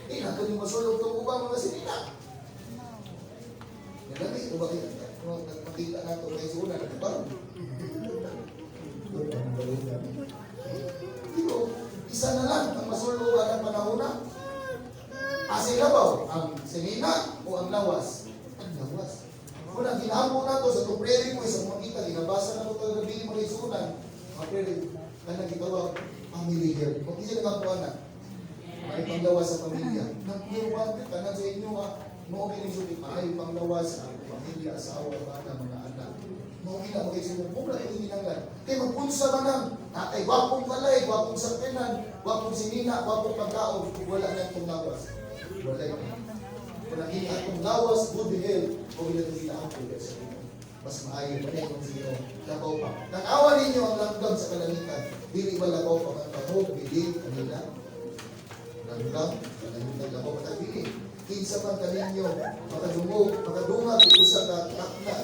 [SPEAKER 4] Di na ito yung masulog itong ubang mga sinina. Nalami, ito ba makita na ito kay Suna, nagbarong. Pero, isa na lang ang masulog ang panahon na. Asa labaw, ang sinina o ang lawas? Ang lawas. Kung ang ginamo na to sa itong prayer request, ang makita, ginabasa na ito gabi mga isunan, mga prayer na nagitawag, family health. Kung isa na na, may panglawas sa pamilya. Number one, tanan sa inyo ha, mao gini sulit, may panglawas sa pamilya, asawa, bata, mga anak. Mao gina mga isunan, mo na ito ginanglan. Kay magpunsa man ang tatay, gwapong balay, gwapong saktenan, gwapong sinina, gwapong pagkaon, wala na itong lawas. Wala yun. Kung naging atong lawas, good health, o gina ito ginaampo sa inyo. Mas maayo pa rin kung sino labaw pa. Tanawa ninyo ang langgam sa kalangitan. Dili ba labaw pa ang kahog, bilin, kanila? Langgam, kalangitan, labaw pa tagbili. Kinsa man kaninyo, makadungog, makadungag, usa ka takna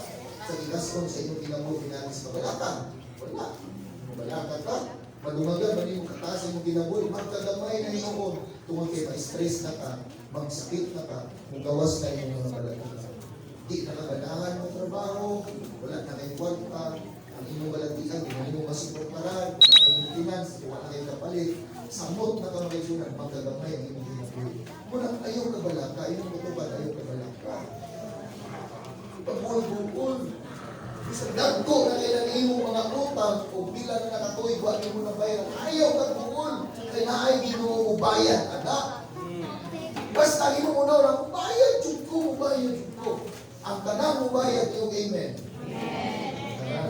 [SPEAKER 4] sa gigaston sa inyong kinabuhi pinanis mabalaka. Wala. Mabalaka ka. Madungagan, mani mo kataas sa imong kinabuhi, magkagamay na hinuon. Tungod kay ma-stress na ka, magsakit na ka, mugawas na imong mga balatian. Di na ka ganahan mo trabaho, wala na kay kwarta, ang imong balatian, di na imong masuportaran, wala kay maintenance, wala kay kapalit, samot na ka mga isunan, magkagamay ang imong kinabuhi. Muna, ayaw ka balaka, ayaw matupad, ayaw ka balaka. Pagbuol-buol, bisag dagko na kailan imong mga utang o pila na nakatuig, wa nimo na bayaran, ayaw ka buol, kay naay Ginoo mo bayad, anak. Basta imong una lang, bayad jud ko, bayad jud ko. Ang tanan mo bayad yung amen. Amen.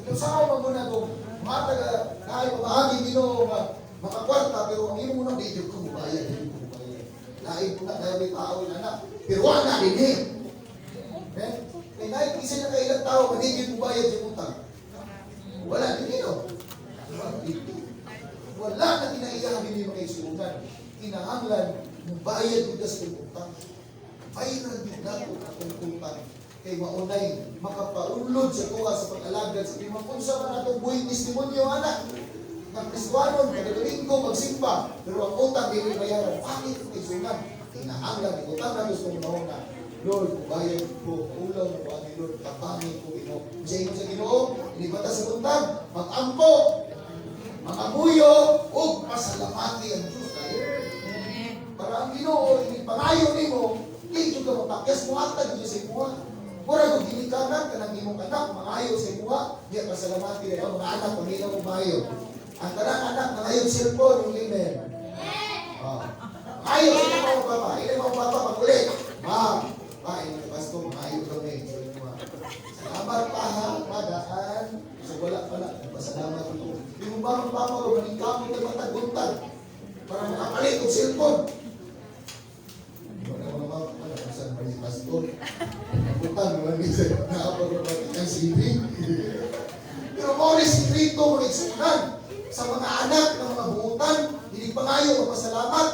[SPEAKER 4] Ikaw sa man mo na kung mataga naay pamaagi Ginoo nga makakwarta pero ang imo na di jud ko mubayad, di jud ko mubayad. Lain po na dahil may tao na na. Pero wala na din eh. Eh? Kay naay isa na kailang tao nga di jud mubayad sa utang. Wala din no. Wala dito. Wala na kinaiyahan din mga isunan. Kinahanglan mubayad jud sa utang. Bayaran din nato atong utang. Kay maunay makapaunlod sa tuwa sa pag-alagad sa imong unsa man atong buhi testimonyo ana. Nga Kristuanon, kada Domingo magsimba, pero ang utang dili bayaran. Bakit isunan? Kinahanglan utang na gusto mo na. Lord, bayad ko, ulaw mo ani Lord, tabangi ko Ginoo. Sa ingon sa Ginoo, inibata sa buntag, mag-ampo, mangamuyo, ug pasalamati ang Diyos tayo. Para ang Ginoo, inipangayo nimo, di jud ka mapakyas mo hatag jud sa imuha. Mura kung ginikanan kanang imong anak mangayo sa imuha, diya pasalamati ang mga anak paminaw mo maayo. Ang tanang anak mangayo cellphone yung amen. Oh. Maayo sa imong mga papa, ilang mga papa pag-ulit. Ma, pa, ingon pastor, maayo kami sa imuha. Salamat pa ha, madaan. So wala pala, pasalamat ko. Yung ba ang papa ko, maningkamot na matag-buntag para makapalit og cellphone. Wala mga mga wala kung saan man si pastor. Butang naman minsan naapag na ang CV. Pero mo ni sikreto mga igsunan sa mga anak ng mga buutan, hindi pa ngayon magpasalamat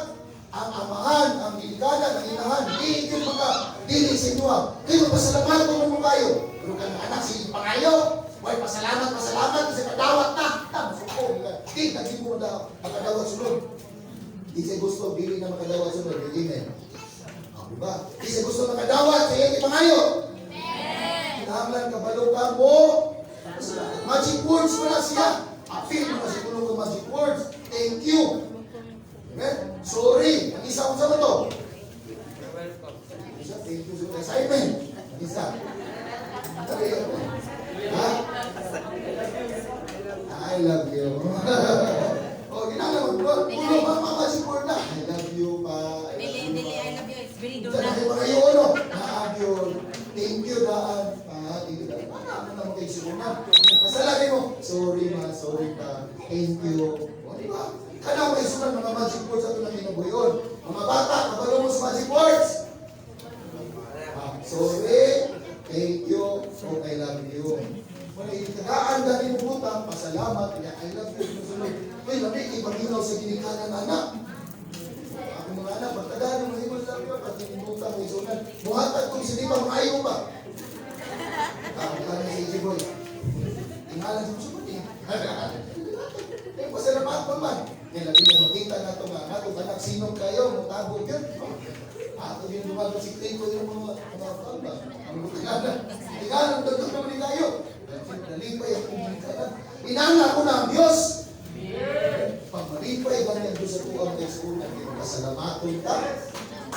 [SPEAKER 4] ang amahan, ang ginikanan, ang inahan, di yung mga dili sa inyo. Kayo magpasalamat kung mo kayo. Pero kang anak sige pangayo, way pasalamat, pasalamat, kasi kadawat na. Tama, suko. Di, naging mo na makadawat sunod. Di siya gusto, dili na makadawat sunod. Amen. Ah, diba? Di siya gusto makadawat sa iyang ipangayo. Kinahanglan kabalo ka mo. Magic words mo na siya. Apil mo na siguro ko magic words. Thank you. Amen? Sorry. Ang isa kung sa to? Isa, thank you sa assignment. Ang isa. Sabi, ha? I love you. Oh, ginagawa mo. Puro mga magic word na. I love you pa. I love
[SPEAKER 5] Dili,
[SPEAKER 4] you,
[SPEAKER 5] dili,
[SPEAKER 4] pa.
[SPEAKER 5] I love you. It's very
[SPEAKER 4] Sa
[SPEAKER 5] donut.
[SPEAKER 4] mga kayo, ano? Naagyon. Thank you, daan. Ah, thank you, daan. Ano, ano naman kayo siguro? Pasalagay mo. Sorry, ma. Sorry pa. Thank you. O, di ba? Kana may sunan mga magic words ato na kinabuhion. Mga bata, kabalo mo sa magic words. Ah, sorry, thank you, o I love you. Wala itagaan gani mo butang, pasalamat, kaya I love you, musunod. Uy, lami kay paminaw sa ginikanan anak. Ako mga anak, pagtagaan mo himol sa iyo, pag tinibutang mo isunan. Muhatag kong sinipa, maayo ba? Ah, ang sa easy boy. Tingala sa musunod eh. Eh, pasalamat pa man. Kaya labi na makita na ito nga, atong anak, sinong kayo, mutago yun. Ato yung lumago si Clayton yung mga kalba. Ang butinganan. Tingala, dagdag naman ni kayo. Nalipay ang kumulikanan. Inana ko na ang Diyos. Pag malipay gani ang Diyos sa tuang kay sunan, kay pasalamaton ta.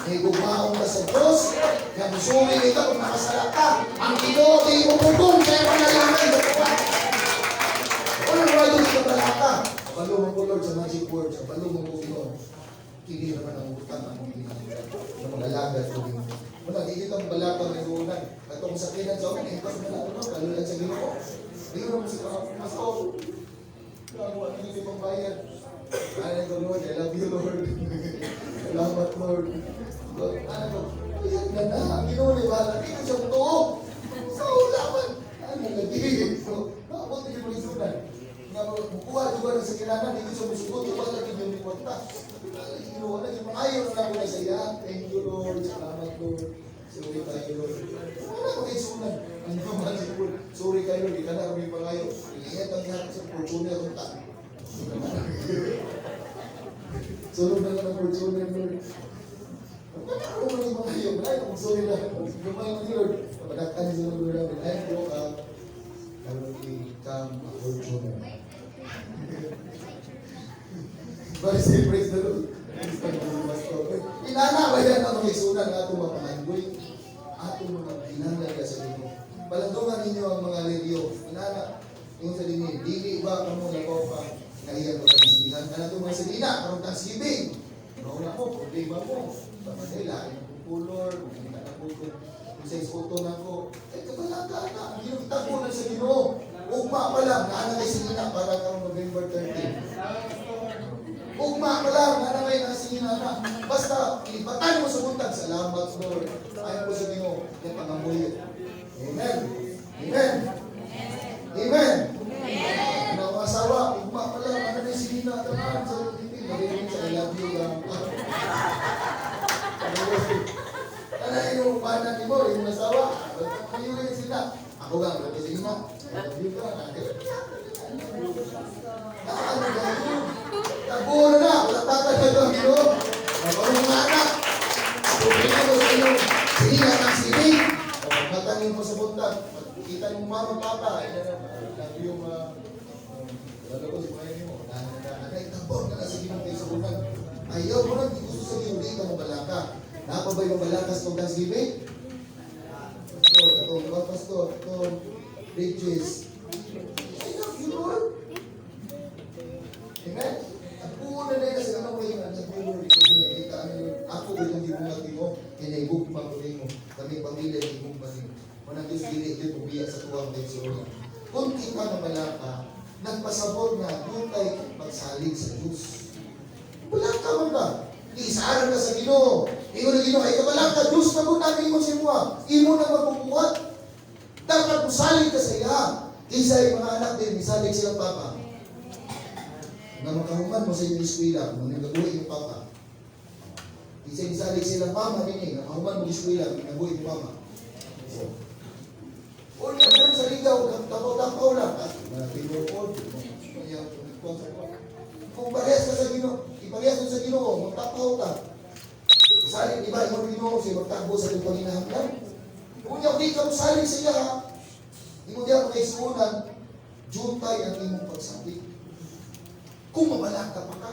[SPEAKER 4] Kay gugmaon ka sa Diyos, kaya musuri kita kung nakasala ka. Ang Ginoo di mo pugong, kaya panalangin sa tuwa. Walang right sa balaka. Kabalo mo ko, Lord, sa magic words. Kabalo mo ko, Ginoo. Kini naman ang utang ang mong ginagawa. Na mag-alaga sa Ginoo. Wala, di kita ang balaka may unan. At kung sakinan sa akin, eh, pas na ano, kalulan sa Ginoo. Di ko naman sa mas ko. Wala, hindi pang bayad. Ay, ko, Lord, I love you, Lord. Salamat, Lord. Ano ko, ayan na na. Ang Ginoo ni bahala. Di ko siya totoo. So, wala man. Ano, lagi. So, naabot din yung isunan. Nga, mukuha juga ng sakinanan, di ko siya musugot, wala lagi yung kwarta. Ginoo, lagi mangayo na lang ko na sa iya. Thank you, Lord. Salamat, Lord. Sorry kayo, Lord. Wala ko kay sunan. Ang mga magic word. Sorry kayo, Lord. Di ka na kami pangayo. Ilihat ang ihatag sa Fortuner kung ta. Sunod na lang ang Fortuner, Lord. Wala ko naman yung mga iyo. Ay, kung sorry na. Gamay mo ni Lord. Pagkatan sa Lord namin. I grow up, I will become a Fortuner. But say, praise the Lord. Inana ba yan ang mga isunan nga atong mga panganggoy? Atong mga ginanglan sa Ginoo. Palandungan ninyo ang mga liryo. Inana, yung sa dini, dili ba kamo labaw pa nga iyang mga Kanang itong mga silina, karong Thanksgiving. Mauna mo, problema mo. Pamatay, lain ang color, kung hindi ka naputo. Kung sa isuto na ko, eh, kabalaga na. Ang ginoo tago na sa Ginoo. Ugma pa lang, naana kay silina para karong November 13. Ugma pa lang, naana kay nasa na. Basta, ilipatan mo sa buntag. Salamat, Lord. Ayon ko sa Ginoo, yung pangamuyo. Amen. Amen. Amen. Ano ang asawa, ugma pa lang, ano na yung silina, tamaan sa TV. Marinig sa I love you lang. Ano yung panan ni mo, yung asawa, kayo rin sila. Ako lang, sabi sila, I love you ka. Ano ba yun? Tabuo na na, wala tatagad ang Ginoo. Mabarong mga anak. Problema mo sa inyong silingan ng siling. O pagmatanin mo sa buntag, pagkita ng mama, papa, ina na, lagi yung, wala ko si Maya mo, na, na, na, itabon ka na sa Ginoo kay sa buntag. Ayaw mo lang, di gusto sa Ginoo, di ka mabalaka. Napa ba yung malakas kong Thanksgiving? Pastor, katong, ba, Pastor, katong, Bridges. I love you, Lord. Amen? At buo na na sa kanang may anak ko, Lord, ikaw pinakita ano yun. Ako ba yung gibungat mo, kinaigugma ko nimo. Kami pamilya, gigugma nimo. Manang Diyos, dili yun, ubiya sa tuwang tayo sa una. Kung di ka mamalaka, nagpasabot nga, dutay magsalig sa Diyos. Wala ka man ba? Iisaran ka sa Ginoo. Ingon na Ginoo, ay kabalaka, Diyos na mo namin mo sa imuha. Imo na magbubuhat. Dapat musalig ka sa iya. Isa yung mga anak din, misalig silang papa. Nga makahuman mo sa inyong eskwela, kung nagabuhi yung papa. Isa misalig silang mama din eh, nga mahuman mo eskwela, kung nagabuhi yung mama. So, o nga lang sa ligaw, tapaw-tapaw lang. At mga tinuod, kung parehas ka sa Ginoo, iparehas mo sa Ginoo, magtapaw ka. Salig, di ba, imo Ginoo, siya magtagbo sa itong panginahanglan. Kung di ka mosalig sa iya, ha? Imo diya makaisuunan, jutay ang imong pagsalig. Kung mabalaka pa ka,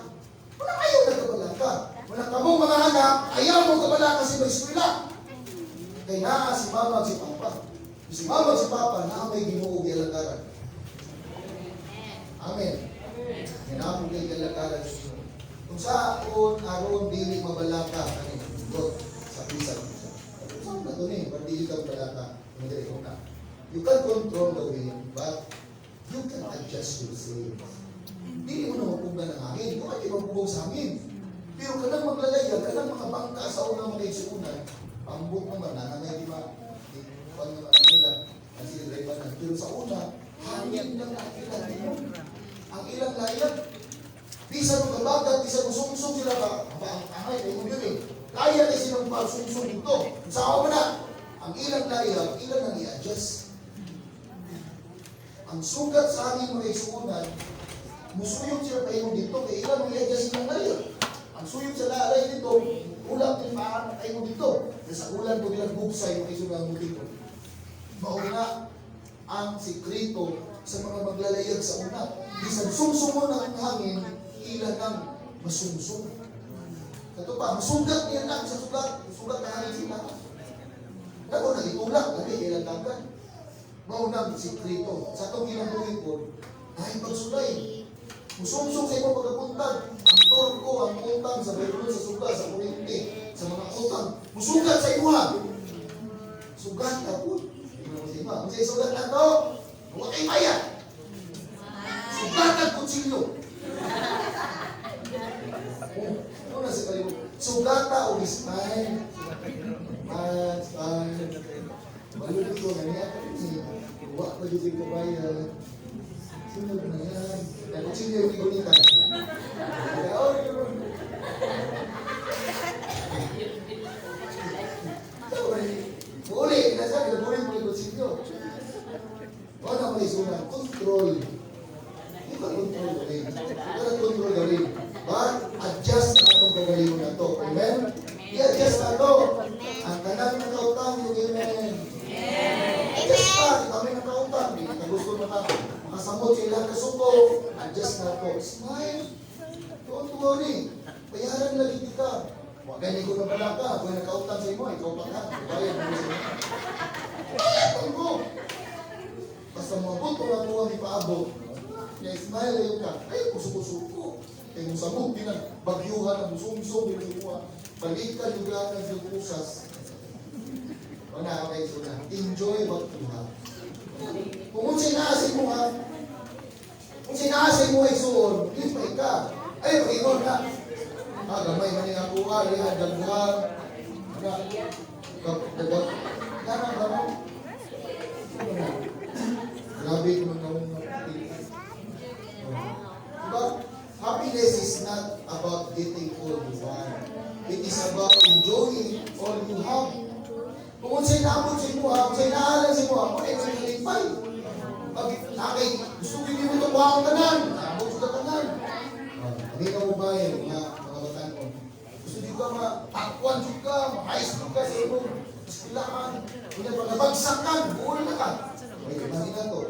[SPEAKER 4] wala kayo nagkabalaka. Wala ka mong mga anak, ayaw mo kabalaka si may eskwela. Kay naa si mama at si papa. Si mama at si papa, naa may Ginoo gialagaran. Amen. Naa mo kay gialagaran sa Ginoo. Kung sa akon aron dili mabalaka kani God sa bisan sa. Saan na to ni, pag dili ka mabalaka, madali ko na. You can control the wind, but you can adjust your sails. Dili mo na mapugan ang hangin. Kung ay mapugong sa hangin. Pero kanang maglalayag, kanang mga bangka sa unang mga isuunan, pambok naman, nanangay di ba? Di, kuwan naman ang nila, ang sila driver na. Pero sa una, hangin lang ang ilang. Ang ilang layag. Bisan mo kabagat, bisan mo sungsong sila ba? Aba, ang angay, kayo yun eh. Kaya kay silang sungsong dito. Sa ako na, ang ilang layag, ilang nang i-adjust. Ang sugat sa hangin mga isuunan, musuyod sila pa dito, kay ilang mga i-adjust silang layag. Ang suyod sa laalay dito, ulam din paan kayo dito. Kaya sa ulan ko nilang bugsay, makisunan mo dito. Mao nga ang sikreto sa mga maglalayag sa una. Bisan sungsumon ang hangin, ilan ang masungsong. Ito pa, masugat niya lang sa sugat. Sugat na hangin sila. Ako nagitulak, lagi ilang dagan. Mao na ang sikreto. Sa itong kinabuhi ko, ay pagsulay. Musungsong sa imong pagkabuntag, ang turko, ang utang sa bayroon, sa suga, sa kuryente, sa mga utang. Musugat sa imuha. Sugat ka po. Kung sa sugat na to, huwag kay bayad. Sugat ang kutsilyo. Oh, ano na sa kaliwa? Sugata o smile. Smile, smile. Malulog ko na niya. Wa pa dito yung kabayan. Sunod na yan. Kaya kutsilyo yung igunitan. Kaya, oh, yun. Uli, nasa gagawin mo yung kutsilyo. Wala mo isunan, control. Hindi ka control ulit. Hindi ka control gawin. But, adjust na itong gagalingon na to. Amen? I-adjust na to. Ang kanang nakautang, yung amen. Adjust pa. Kami nakautang. Hindi ka gusto makasamot sa ilang kasuko. Adjust na to. Smile. Don't worry. Bayaran lagi kita. Wa gani ko na pala ka. Kung nakautang sa imo, ikaw pa ka. Bayad mo sa imo. Bayad mo. Basta moabot ko lang ang ipaabot. Kaya smile yung ka. Ay, kusuko-suko. Kaya kung sabog din ang bagyuhan, ang musumsum, yung imuha. Balikan yung lahat ng usas. Wala ka kayo na. Enjoy what you have. Kung sinaasay mo ha, kung sinaasay mo ay suon, lipay ka. Ay, mag-ingon na. Ah, gamay man yung ako, ah, lihan, dagbuhan. Ano? Dagot. Tama, tama. Grabe kung nagawang Diba? Happiness is not about getting all you want. It is about enjoying all you have. Kung unsay naabot sa imo, unsay naalan sa imo, mo ay kalipay. Pag Kay gusto ko mo ito kuha tanan. Amo sa tanan. Ah, kami ka mo bayan, mga batanon. Gusto di ka ma-top 1 jud ka, ma-high school ka sa imong eskwelahan. Kunya ba nabagsak ka, buol na ka. Wait, imagine na to.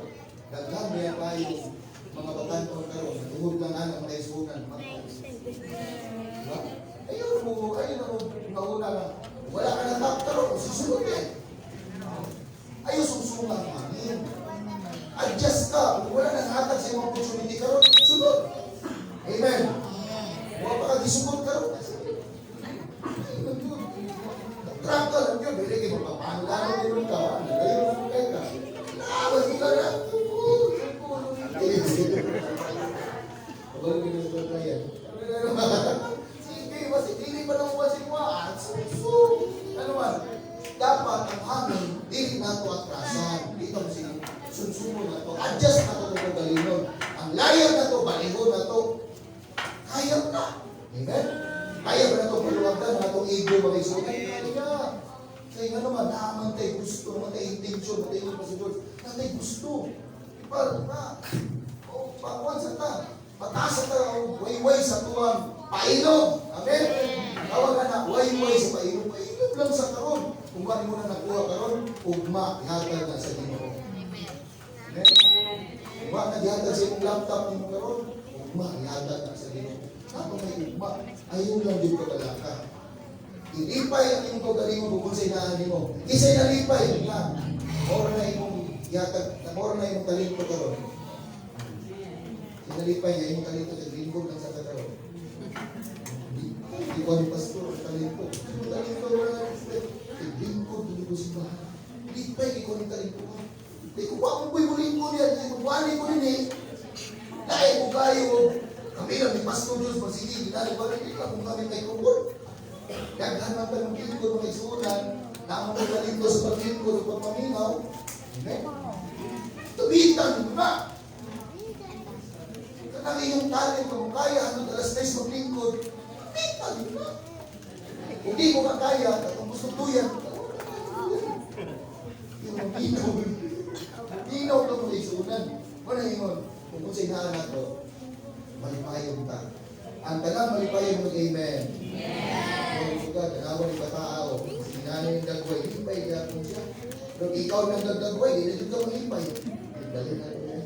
[SPEAKER 4] Daghan ba tayo mga batanon karon, tungod lang ana mga isunan, matay. Diba? Ayun mo, ayun ang nauna na. Wala ka na top karon, susunod eh. Ayaw sungsungan hangin. Adjust ka. Kung wala nang hatag sa imong opportunity karon, sunod. Amen. Wa pa ka gisugod karon. Ayun yun. Track ka lang yun. Dili kay magpapanlano din ka. Ayun mo kay ka. Lawas ka na. Kabalo din sa kaya. Sige, basta dili pa nang wasin mo. So, ano man, dapat ang hangin, dili nato atrasan. Dito mo sige, sunsumo na to. Adjust na to kung galingon. Ang layar na to, balihon na to. Kaya na. Amen? Kaya ba na ito paluwagan ang atong ego mga isunan? Kaya. Kaya nga naman, naaman tayo gusto, naman tayo intention, naman tayo pa sa Lord, naman tayo gusto. Iba, na, o, pakuan sa ta, pataas sa ta, o, wayway sa tuwang, pailog. Amen? Tawag na na, wayway sa pailog. Pailog lang sa karon. Kung ba mo na nakuha karon, ugma, ihatag na sa Ginoo. Amen? Kung ba na gihatag sa imong laptop nimo karon, ugma, ihatag na sa Ginoo. Nato may ugma, ayaw lang din ka balaka. Ilipay ang imong kaugalingon bukod sa inaan nimo. Kisay nalipay nga. Moro na imong gihatag, moro na imong talento karon. Sinalipay nga imong talento kay lingkod lang sa karon. Di ko ni pastor ang talento. Imong talento wala na kay lingkod dili ko simbahan. Lipay di ko ni talento ko. Kay kung wa mo po'y mulingkod yan, kay magwali ko din eh. Lain mo kayo, kami lang ni Pastor Diyos, magsige, ginali ba rin kung kami kay kungkol. Daghan man tanong lingkod mga isunan, naman mo talento sa paglingkod o pagpaminaw. Amen? Tubitan mo na. Kanang iyong talent, kung kaya, ano, alas 3 maglingkod, tubitan mo na. Kung di mo ka kaya, at kung gusto tuyan, yung minaw, minaw ka mga isunan. Wala ingon, kung sa inaan na to, malipayon ta. Ang tanang malipayon mo, amen. Glory to God, tanawa ni batao, sinanay ng dagway, hipay na siya. Pero ikaw nang dagdagway, di na ka mahipay. Dali na ito.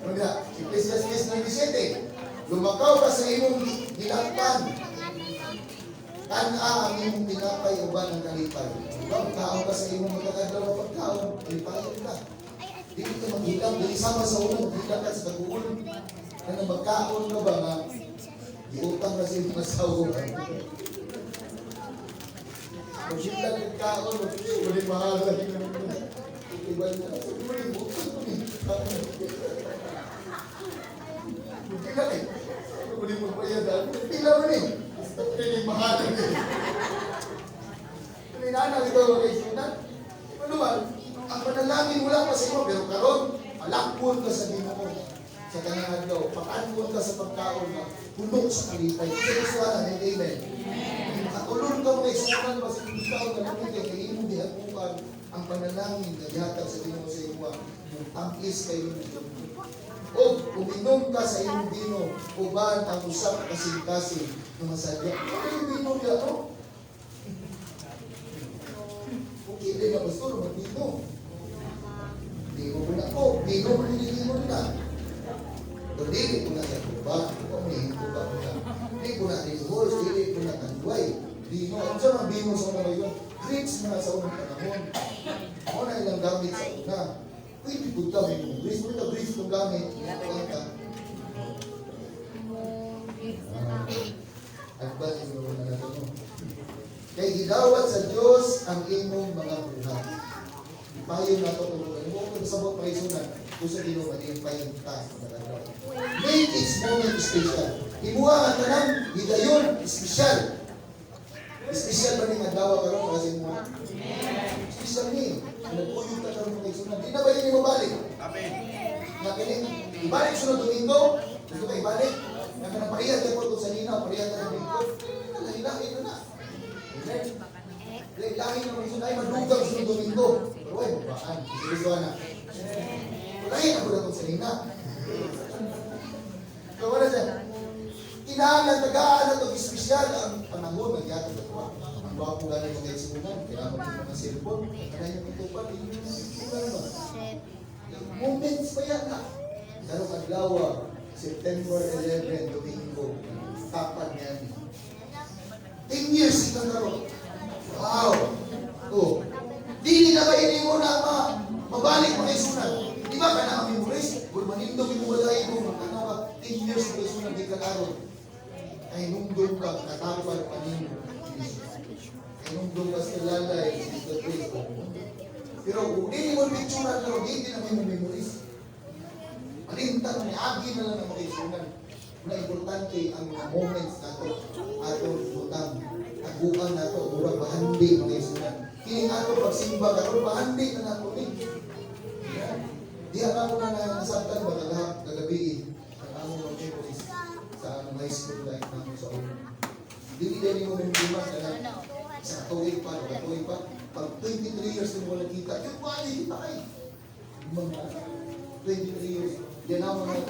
[SPEAKER 4] Ano Ecclesiastes 9:7, lumakaw ka sa imong gilakpan. Tan-a ang imong tinapay uban ang kalipay. Diba? Magkaon ka sa imong magkakadlaw na pagkaon, kalipayan ka. Dili ka maghilak, dili sama sa unang maghilak ka sa taguol. Ano magkaon ka ba nga giutang na sa imong asawa. Maghilak ka kaon, wala mahal lagi naman. Iba na, wala utang ko ni. Maghilak eh. Wala magbayad. Pila man eh. Pili mahal eh. Pinanang ito mga isunan. Ano man, ang panalangin wala pa sa imo, pero karon palakpon ka sa Ginoo sa tanang adlaw, pakaanpon ka sa pagkaon nga puno sa kalipay. Kasi na, amen. Makatulog ka mga isunan ba sa pagkaon nga lumit kay imong gihakupan ang panalangin nga gihatag sa Ginoo sa imo, tangkis kayo ng o uminom ka sa imong bino uban ang usa ka kasing-kasing nga masadya. Ano yung bino niya no? Okay din na pastor, magbino. Bino ko na ko, bino ko nililino na. Pero dili ko na sa tuba, o may tuba ko na. Dili ko na rihorse, dili ko na tanduay. Bino, ano sa mga bino sa una ngayon? Grapes na sa unang panahon. Mo na ilang gamit sa una. Pwede po ka, may mga grapes. Pwede ka grapes kung gamit. Kanta. Advance mo na natin. Kay gidawat sa Dios ang imong mga buhat. Ipayon na ito tulungan. Mo kung sabot paisunan, kung sa Ginoo malipay ta sa mga. Make each moment special. Imuha ang tanang higayon special. Special ba ning adlaw karon para sa imo? Special ni. Naguyog ta karon mga isunan. Di na ba yun mabalik? Amen. Na kining ibalik sunod Domingo, gusto ka ibalik? Na kanang pariya ka po sa linaw, pariya ka ng Domingo. Lahi-lahi na na. Lahi na mga ay madugang sunod Domingo. Pero ay, mabaan. Gusto na. Lahi ako na itong sarina. So, wala siya. Kinahanglan tagaan na itong espesyal ang panahon ng yatag na tuwa. Ang gwapo gani mga igsuonan, kailangan mo mga cellphone, kaya yung itupan, yung ba? Moments pa yan ha. Karong adlaw, September 11, Domingo, tapat niyan. 10 years ito karon. Wow! Oh. Dili na ba ini mo na mabalik mga igsuonan? Di ba ka na ang memories? Kung manindog mo wala mo, ano ka, 10 years mga igsuonan, di ka karon. Ay nungdong ka, katapad pa nimo. Ay nungdong ka sa lalay, sa Grace. Pero kung di mo picturean, pero di na may memories. Malintan, may agi na lang ang mga igsuonan. Na importante ang mga moments nato, atong butang, taguan nato, murag bahandi mga igsuonan. Kini ato pagsimba karon, bahandi na nato ni. Yeah. Diha ka mo na nasabtan ba kagahap kagabi ang among mga memories sa among high school life namo sa una. Dili dili mo memorize na sa tuig pa, tuig pa. Pag 23 years na mo nakita, yung wali kita kay. Mga 23 years, yan ang mga,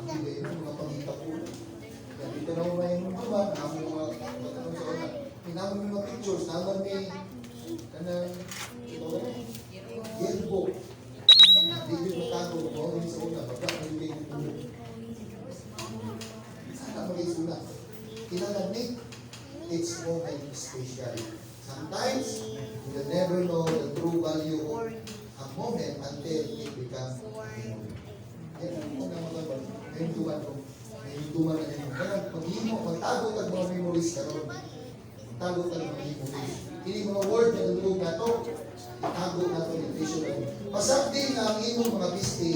[SPEAKER 4] hindi mga pangita ko. Yan, dito na mo may naman, among mga, matanong sa una, tinamon mga pictures, naman may, kanang, ito ba? Yearbook. Hindi ko matago, mo rin sa una, baka hindi ko Sana maging una. Kailangan make each moment special. Sometimes, you will never know the true value of a moment until it becomes a memory. Yan ang mga mga ba? Nahimduman ko. Nahimduman na ninyo. Kaya maghimo, magtago tag mga memories karon. Magtago tag mga memories. Kini mga word na dulog nato, itago nato yung vision nato. Pasagdi nga ang imong mga bisti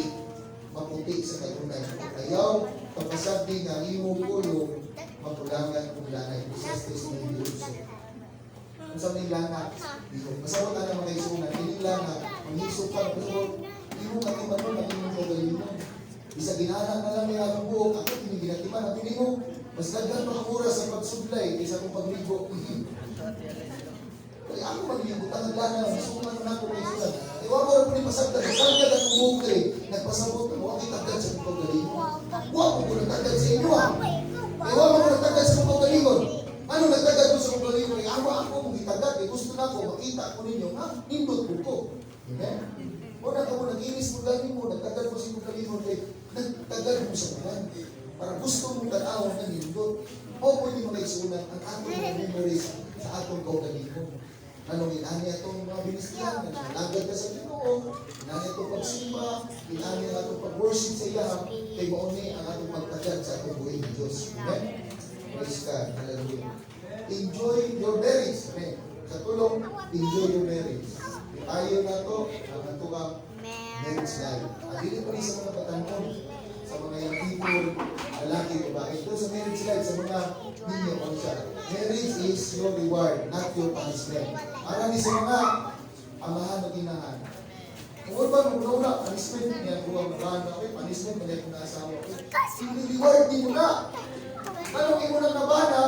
[SPEAKER 4] maputi sa kanunay. Ayaw, papasagdi nga ang imong pulong mapulangan kung lanay. Ecclesiastes 9:8. Kung sa may lana, diho. Masabot na mga isunan, kining lana, manghisok ka, pero imong katiman mo, ang imong kaugalingon. Bisa ginana na lang niya ang buhok, ako kini ginatiman, ang mo, mas daghan pa kang oras sa pagsublay kaysa kung pagligo. Kaya ako magligo, tangan lana, masuman na ako kay sunan. Iwa ko rin po ni pasagdan, sagad ang buhok eh. Nagpasabot, wa kita tagad sa kong kaugalingon. Wa ko ko nagtagad sa inyo ah. Iwa mo ko nagtagad sa kong kaugalingon. Ano nagtagad mo sa kong kaugalingon? Eh, ako ako mong gitagad, eh, gusto na ako, makita ko ninyo, ha? Nindot ko ko. Amen? O na ka mo, nag-inis mo gani mo, nagtagad mo sa imong kaugalingon, kay nagtagad mo sa uban. Para gusto mong tanaw na nindot. O pwede mga isunan ang atong mga memories sa atong kaugalingon. Anong inani atong mga binistiyan, nalagad ka sa Ginoo, inani atong pagsimba, inani ang atong pag-worship sa iya, kay mao ni ang atong pagtagad sa atong buhi ng Diyos. Amen? Praise God. Hallelujah. Enjoy your marriage. Amen. Sa tulong, enjoy your marriage. Tayo na to, ang ato ang marriage life. At dili pa rin sa mga batanon, sa mga young people, lalaki, babae. Ito sa marriage life, sa mga ninyo, ano siya. Marriage is your reward, not your punishment. Ara ni sa mga amahan o tinahan. Kung ba, nung una, punishment niya, kung ang bana, okay, punishment, mali akong naasawa ko. Hindi reward din mo na. Anong imo nang nabana,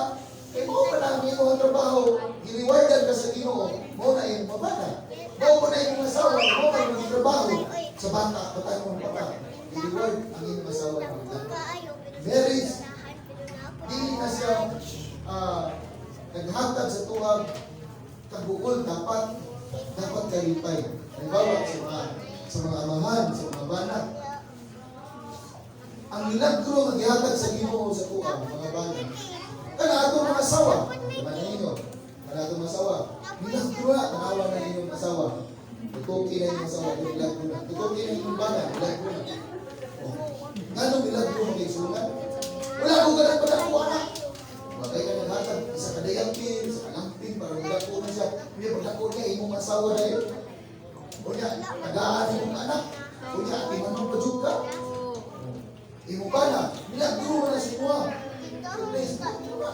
[SPEAKER 4] eh mo pa na ang imong trabaho, gi-rewardan ka sa Ginoo, mo na imong mabana. Mo pa na imong asawa, mo pa na trabaho sa bata, bata mo pa. I-reward ang imong asawa mo. Marriage, dili na siya naghatag sa tuwag kaguol, dapat dapat kalipay. Halimbawa sa mga amahan, sa mga bana. Ang milagro nga gihatag sa Ginoo sa tuwa mga bana. Kana atong mga asawa, kana ninyo. Kana atong mga asawa. Milagro na tanawa na inyong asawa. Tutuki na inyong asawa, milagro na. Tutuki na inyong bana, milagro na. Oh. Ngano milagro mga igsuonan? Wala ko ganang padako anak. Bagay ka naghatag sa kadayapin, sa kalamping, para magdako na siya. Hindi magdako niya, imong asawa na yun. Unya, tagaan imong anak. Unya, atimanon pa jud ka. Imong bana, milagro na si Noah. Please, milagro na.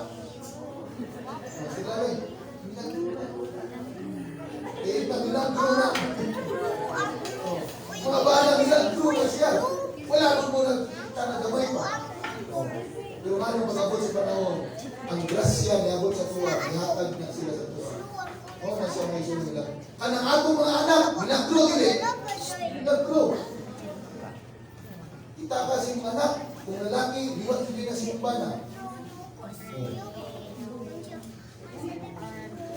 [SPEAKER 4] Sila rin, milagro na. Eh, na milagro na. Oh. Mga bana, milagro na siya. Wala akong mo nagtanagamay pa. Oh. Pero ano mag-abot sa panahon, ang grasya niabot sa tuwa, nihatag na sila sa tuwa. Oh, nasa may sulod nila. Kanang atong mga anak, milagro dili. Milagro. Kita ka sa imong anak, kung lalaki, liwat jud na sa imong bana. Oh.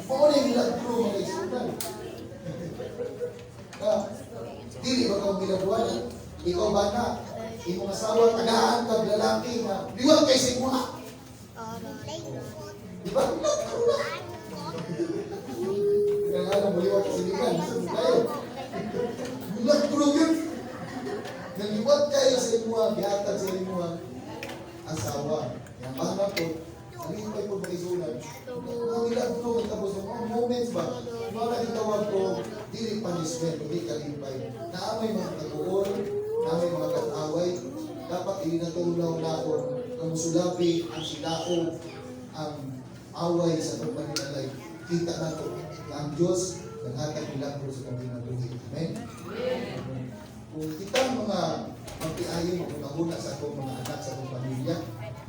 [SPEAKER 4] Mao na yung milagro, mga igsuonan. Ah, dili ba kang milagruan? Ikaw ba na? Imong asawa, tagaan kag lalaki nga liwat kay sa imuha. Di ba? Milagro na. Kaya nga mo liwat sa ligan, gusto mo kayo. Milagro yun. Naliwat kayo sa imuha, gihatag sa imuha asawa. Yang bana po, nalipay po makisunan. Mga milagro, tapos mga moments ba? Mga nakitawag ko, dili punishment, hindi kalipay. Naa may mga kaguol, naa may mga kataway, dapat ilinatunaw naon ang musulabi, ang silaob, ang away sa itong paninalay. Kita nato na ang Diyos naghatag milagro sa itong kinabuhi. Amen? Kung kita mga magtiayon, magunahuna sa atong mga anak, sa atong pamilya,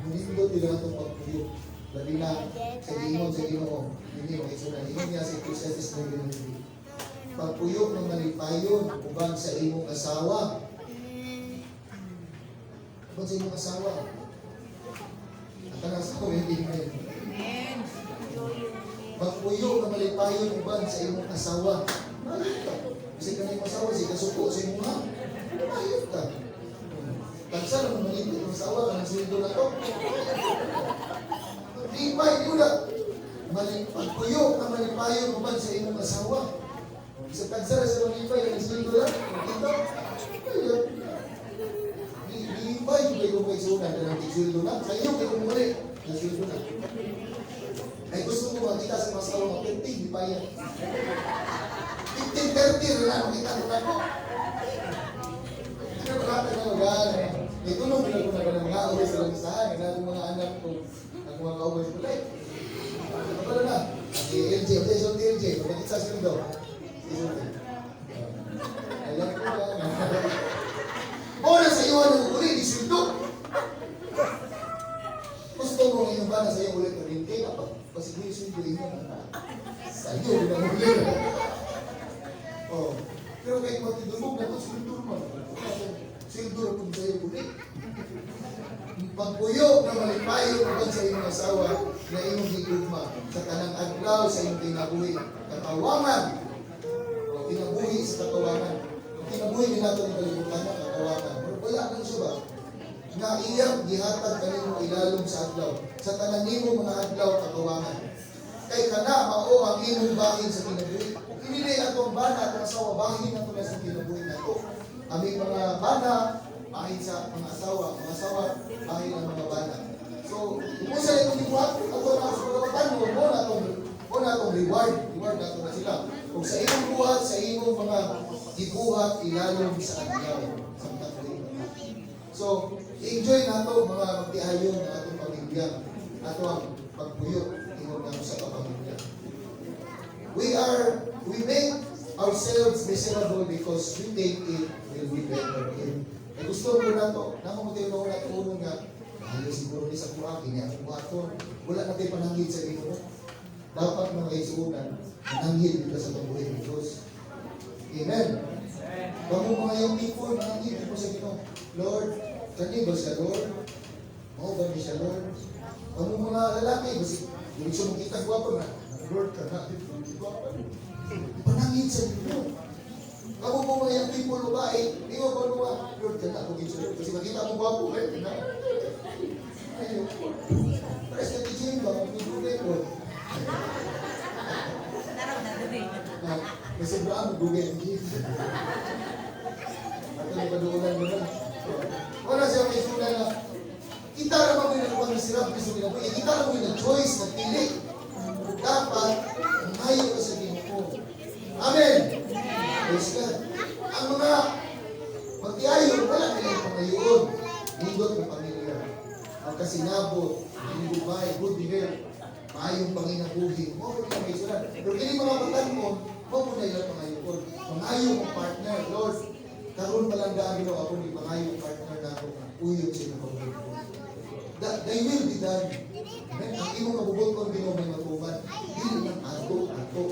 [SPEAKER 4] nindot nila itong pagpuyo. Labi na sa gingon sa Ginoo, hindi mo isunan. Ingon niya sa Ecclesiastes 9:3. Pagpuyo ng malipayon uban sa imong asawa. Uban sa imong asawa. At ang asawa, hindi amen. Pagpuyo ng malipayon uban sa imong asawa. Maayo ka. Kasi ka na imong asawa, si kasuko sa imong ha. Maayo ka. Tagsa naman malipit ang asawa, kanang sweldo na to. Lipay, di mo na. Pagpuyo na malipayon uban sa imong asawa. Sa tagsa na sa malipay, kanang sweldo lang. Dito. Ayun. Lipay, yung kayo may sunan, kanang sweldo na. Sa iyo, kayo muli. Ang sweldo na. Ay gusto mo makita sa mga asawa nga 15, di pa yan. 15, 30 na lang, makita ko na ko. Ano ba natin na mag May tulong na ko na mga away sa langisahan, na akong mga anak ko, ang mga kaaway ko, like, ano ba na? Si LJ, okay, so LJ, magkita sa sweldo. Si LJ. Alam ko na. Ora sa iyo ang uli, di sweldo. Gusto mo ngayon ba na sa iyo ulit na rin? Kapag pasiguro sweldo inyo na. Sa iyo, na uli. Oh. Pero kahit magtidumog na ito, sweldo mo. Sweldo na po sa iyo uli. Pagpuyo na malipayo uban sa imong asawa na imong gigugma sa tanang adlaw sa imong kinabuhi. Katawangan. O, kinabuhi sa katawangan. Ang kinabuhi din nato ng kalibutan na katawangan. Pero wala nang siya ba? Nga iyang gihatag kanimo ilalom sa adlaw. Sa tanan nimo mga adlaw katawangan. Kay kana mao ang imong bahin sa kinabuhi. Kung kinili atong bana atong asawa, bahin nato na sa kinabuhi nato. Aming mga bana bahin sa mga asawa, bahin ang mga bana. So, kung sa itong gibuhat, ato na sa pagkabatan mo, mo na atong reward, reward nato na sila. Kung sa imong buhat, sa imong mga gibuhat, ilalom sa adlaw, sa mga. So, enjoy nato mga magtiayon ang atong pamilya, ato ang pagpuyo, ingon nato sa kapamilya. We make ourselves miserable because we think it will be better if. Eh gusto mo na to, namo mo tayo na tuno nga, maayo siguro ni sa kuha, kini akong buhaton. Wala na tayo pananghid sa Ginoo. Dapat, mga igsuonan, mananghid dito sa pagbuhi ng Diyos. Amen. Kamo mga young people, mananghid mo sa Ginoo. Lord, kani ba siya, Lord? Mao ba ni siya, Lord? Kamo mga lalaki, basi dili siya makita gwapo na. Lord, kana dito, gwapo. Pananghid sa Ginoo. Kamo po mga young people, babae, di mo ba luwa? Lord, kana ako gid Lord. Kasi makita mo gwapo, eh, kana. Ayun. Pares na teaching ba? Magdugay ko. Na, may sobrang dugay ang gym. At ano pa doon mo na. Wala siya may suna na kita naman mo yung nagpag-misirap sa kinabuhi. Kita naman yung choice na pili. Dapat, mayo ka sa Ginoo. Amen! Praise God. Ang mga magtiayon, wala nilang pangayoon. Nindot ng pamilya. Ang kasinabot, gubay, good health, maayong panginabuhi. Mo mo may sunan. Pero kini mga batan-on, mo mo na ilang pangayoon. Pangayo mong partner, Lord. Karon pa lang daan Ginoo ako ni pangayo partner na ako nga uyog sa imong pagbubuhat. Thy will be done. Amen. Ang imong kabubuton Ginoo may matuman. Dili lang ato ato.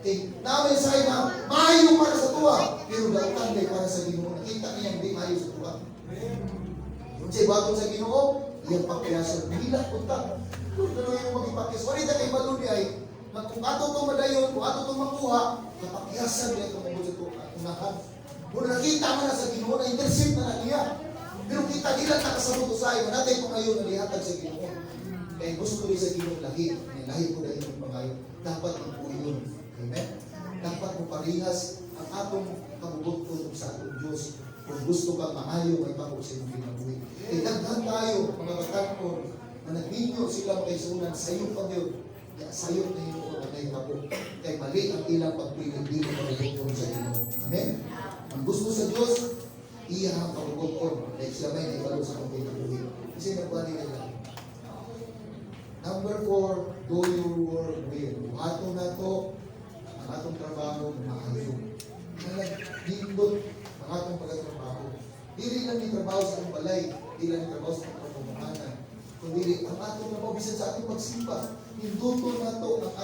[SPEAKER 4] Kay namin sa na maayo para sa tuwa, pero dautan day para sa Ginoo. Nakita niya hindi maayo sa tuwa. Unsay buhaton sa Ginoo, iyang pakyason. Hilak punta. Lord, ano yung magipakyas? Wala ta kay balo ni ay na kung ato itong madayon, kung ato itong makuha, kapakyasan niya itong mabot sa ito, unahan. Kung nakita man na sa Ginoo, na intercept na na niya. Pero kita dila ta kasabot usay, nga natay pangayo nga gihatag sa Ginoo. Kaya gusto rin sa Ginoo lahi, may lahi ko dahil imong pangayo. Dapat magpuyon. Amen? Dapat mo parihas ang atong kabubut-on sa atong Diyos. Kung gusto kang maayo, may pako sa imong kinabuhi. Kay daghan tayo, mga batan-on, na nagminyo sila makaisunan, sayo pa yun. Ya, sayo na yun ang nahitabo. Kay mali ang ilang pagpili, dili kabubut-on sa Ginoo. Amen? Ang gusto sa Diyos, iya ang kabubut-on. Dahil siya may naibalo sa atong kinabuhi. Kasi nagwali nila. Number four, do your work well. Buhaton nato ang atong trabaho maayo. Nalang nindot ang atong pagkatrabaho. Dili lang ni trabaho sa atong balay, dili lang ni trabaho sa atong pamumuhanan. Kundi ang atong trabaho bisan sa atong pagsimba. Ninduto nato ang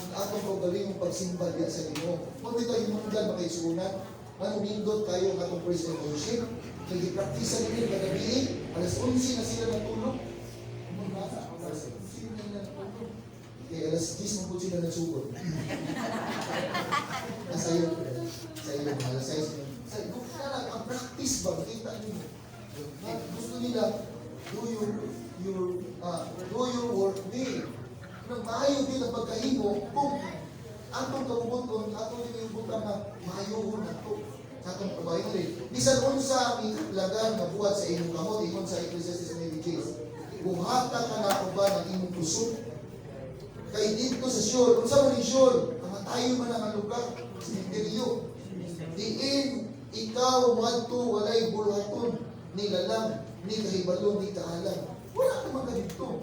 [SPEAKER 4] atong kaugalingong pagsimba diya sa Ginoo. Kung dito hinungdan, makaisunan, ano, nindot kayo ang atong praise and worship. Kay gipraktisa nila kagabi, alas 11 na sila natulog. Mga bata, alas 11 na sila natulog. Kaya alas 10 mo po sila nagsugod. Nasa iyo, sa iyo, alas 6. Sa iyo, na lang, ang practice ba, makita niyo. Gusto nila, do your work well. Nang maayo din ang pagkahimo, kung atong kabubuton, atong din yung butang nga maayohon nato sa atong trabaho rin. Bisan unsa ang ikaplagan nga buhat sa imong kamot, ingon sa Ecclesiastes 9:10, buhata ka na uban ang imong kusog. Kay dito sa Sheol, unsa man ang Sheol? Kamatayon man ang lugar, sementeryo. Diin ikaw moadto, walay buluhaton, ni lalang, ni kahibalo, ni kaalam. Wala naman ka dito.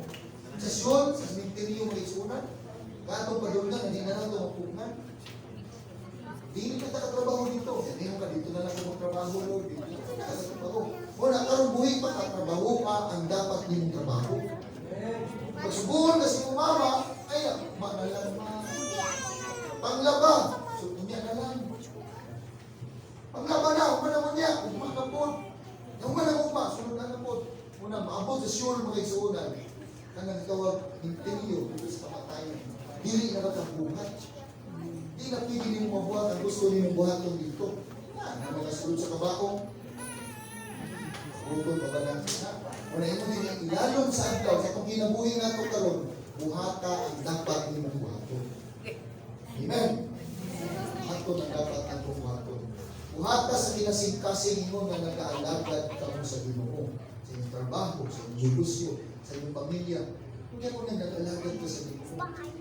[SPEAKER 4] Sa Sheol, sa sementeryo mga isunan, katong padulngan, hindi na nato mapugngan. Dili ka katrabaho dito. Yan ka dito na lang ako magtrabaho, Lord. Dito na ka katrabaho. Wala karon buhi pa ka, trabaho ka ang dapat nimong trabaho. Pagsubuhon na si mama, ay, ma na lang ma. Panglaba, so unya na lang. Panglaba na, ugma na mo niya, ugma na po. Ugma na ugma, sunod na na po. Una, maabot sa Sheol, mga igsuonan. Kanang tawag, interior, dito sa kamatayon. Dili na ka kabuhat. Di na pwede nimo mabuhat ang gusto nimo buhaton dito. Na, na mga sulod sa kabaong. Bukod pa ba na? Una, imo din ilalom sa adlaw, sa itong kinabuhi nato karon, buhata ang dapat nimong buhaton. Amen. Buhaton ang dapat atong buhaton. Buhata sa kinasingkasing ingon nga nagaalagad kamo sa Ginoo, sa inyong trabaho, sa inyong negosyo, sa inyong pamilya. Kung yan nang nag-alagad ka sa Ginoo,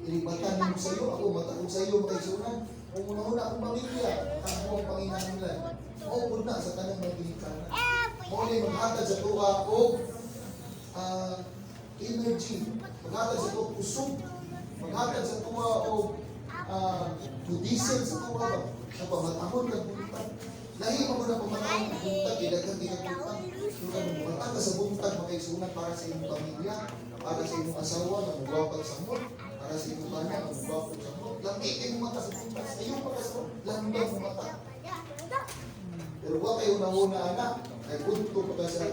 [SPEAKER 4] ilibatan nimo sa iyo, ako mataog sa iyo, mga igsuonan. Kung una-una akong pamilya, ang buong panginahanglan. Mao na sa tanang mga ginikanan. Mao ni maghatag sa tuwa og energy, maghatag sa tuwa kusog, maghatag sa tuwa og diesel sa tuwa ba? Sa pamatahon kag buntag. Lahi pa mo na pamatahon kag buntag, kay daghan kay kag buntag. Pero kung mata ka sa buntag, mga igsuonan, para sa imong pamilya, para sa imong asawa nga mugwapag samot, para sa imong bana nga mugwapag samot. Lami kay mo mata sa buntag, sa iyong pa sa landong mo mata. Pero wa kayo una-una anak, ay punto pa ka sa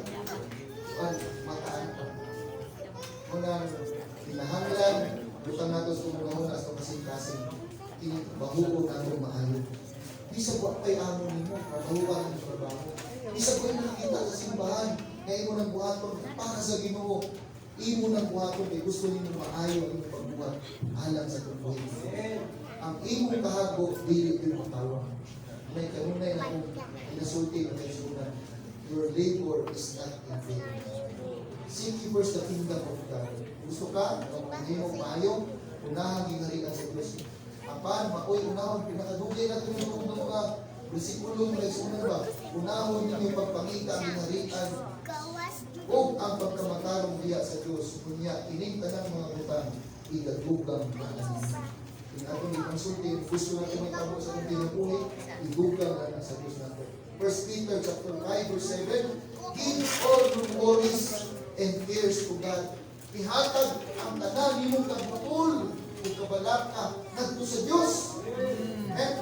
[SPEAKER 4] mataan pa. Muna, kinahanglan, butang nato sa una-una sa kasing-kasing, bahuon nato maayo. Bisag wa pay amo nimo, trabahuan ang trabaho. Bisag wa nakita sa simbahan, nga imo nang buhaton para sa Ginoo. Imo nang buhaton kay gusto nimo maayo ang imong pagbuhat alang sa tumbuhin. Ang imong kahago dili gyud matawa. May kanunay na akong inasulti ng kaisunan. Your labor is not in vain. Seek ye first the kingdom of God. Gusto ka, nga maayo, unahan gingharian sa Diyos. Apan, maoy unahon, pinakadugay natin yung mga bersikulo, mga isunan ba? Unahon ninyo pagpangita ang gingharian o ang pagkamatarong diya sa Diyos. Kunya, ining tanang mga butang, igadugang na ninyo. Kung atong ikonsulti, gusto natin may tabo sa atong kinabuhi, idugang na sa Diyos natin. 1 Peter chapter 5 verse 7, "Give all your worries and cares to God." Ihatag ang tanan nimong kabuol ug kabalaka ngadto sa Dios. Amen?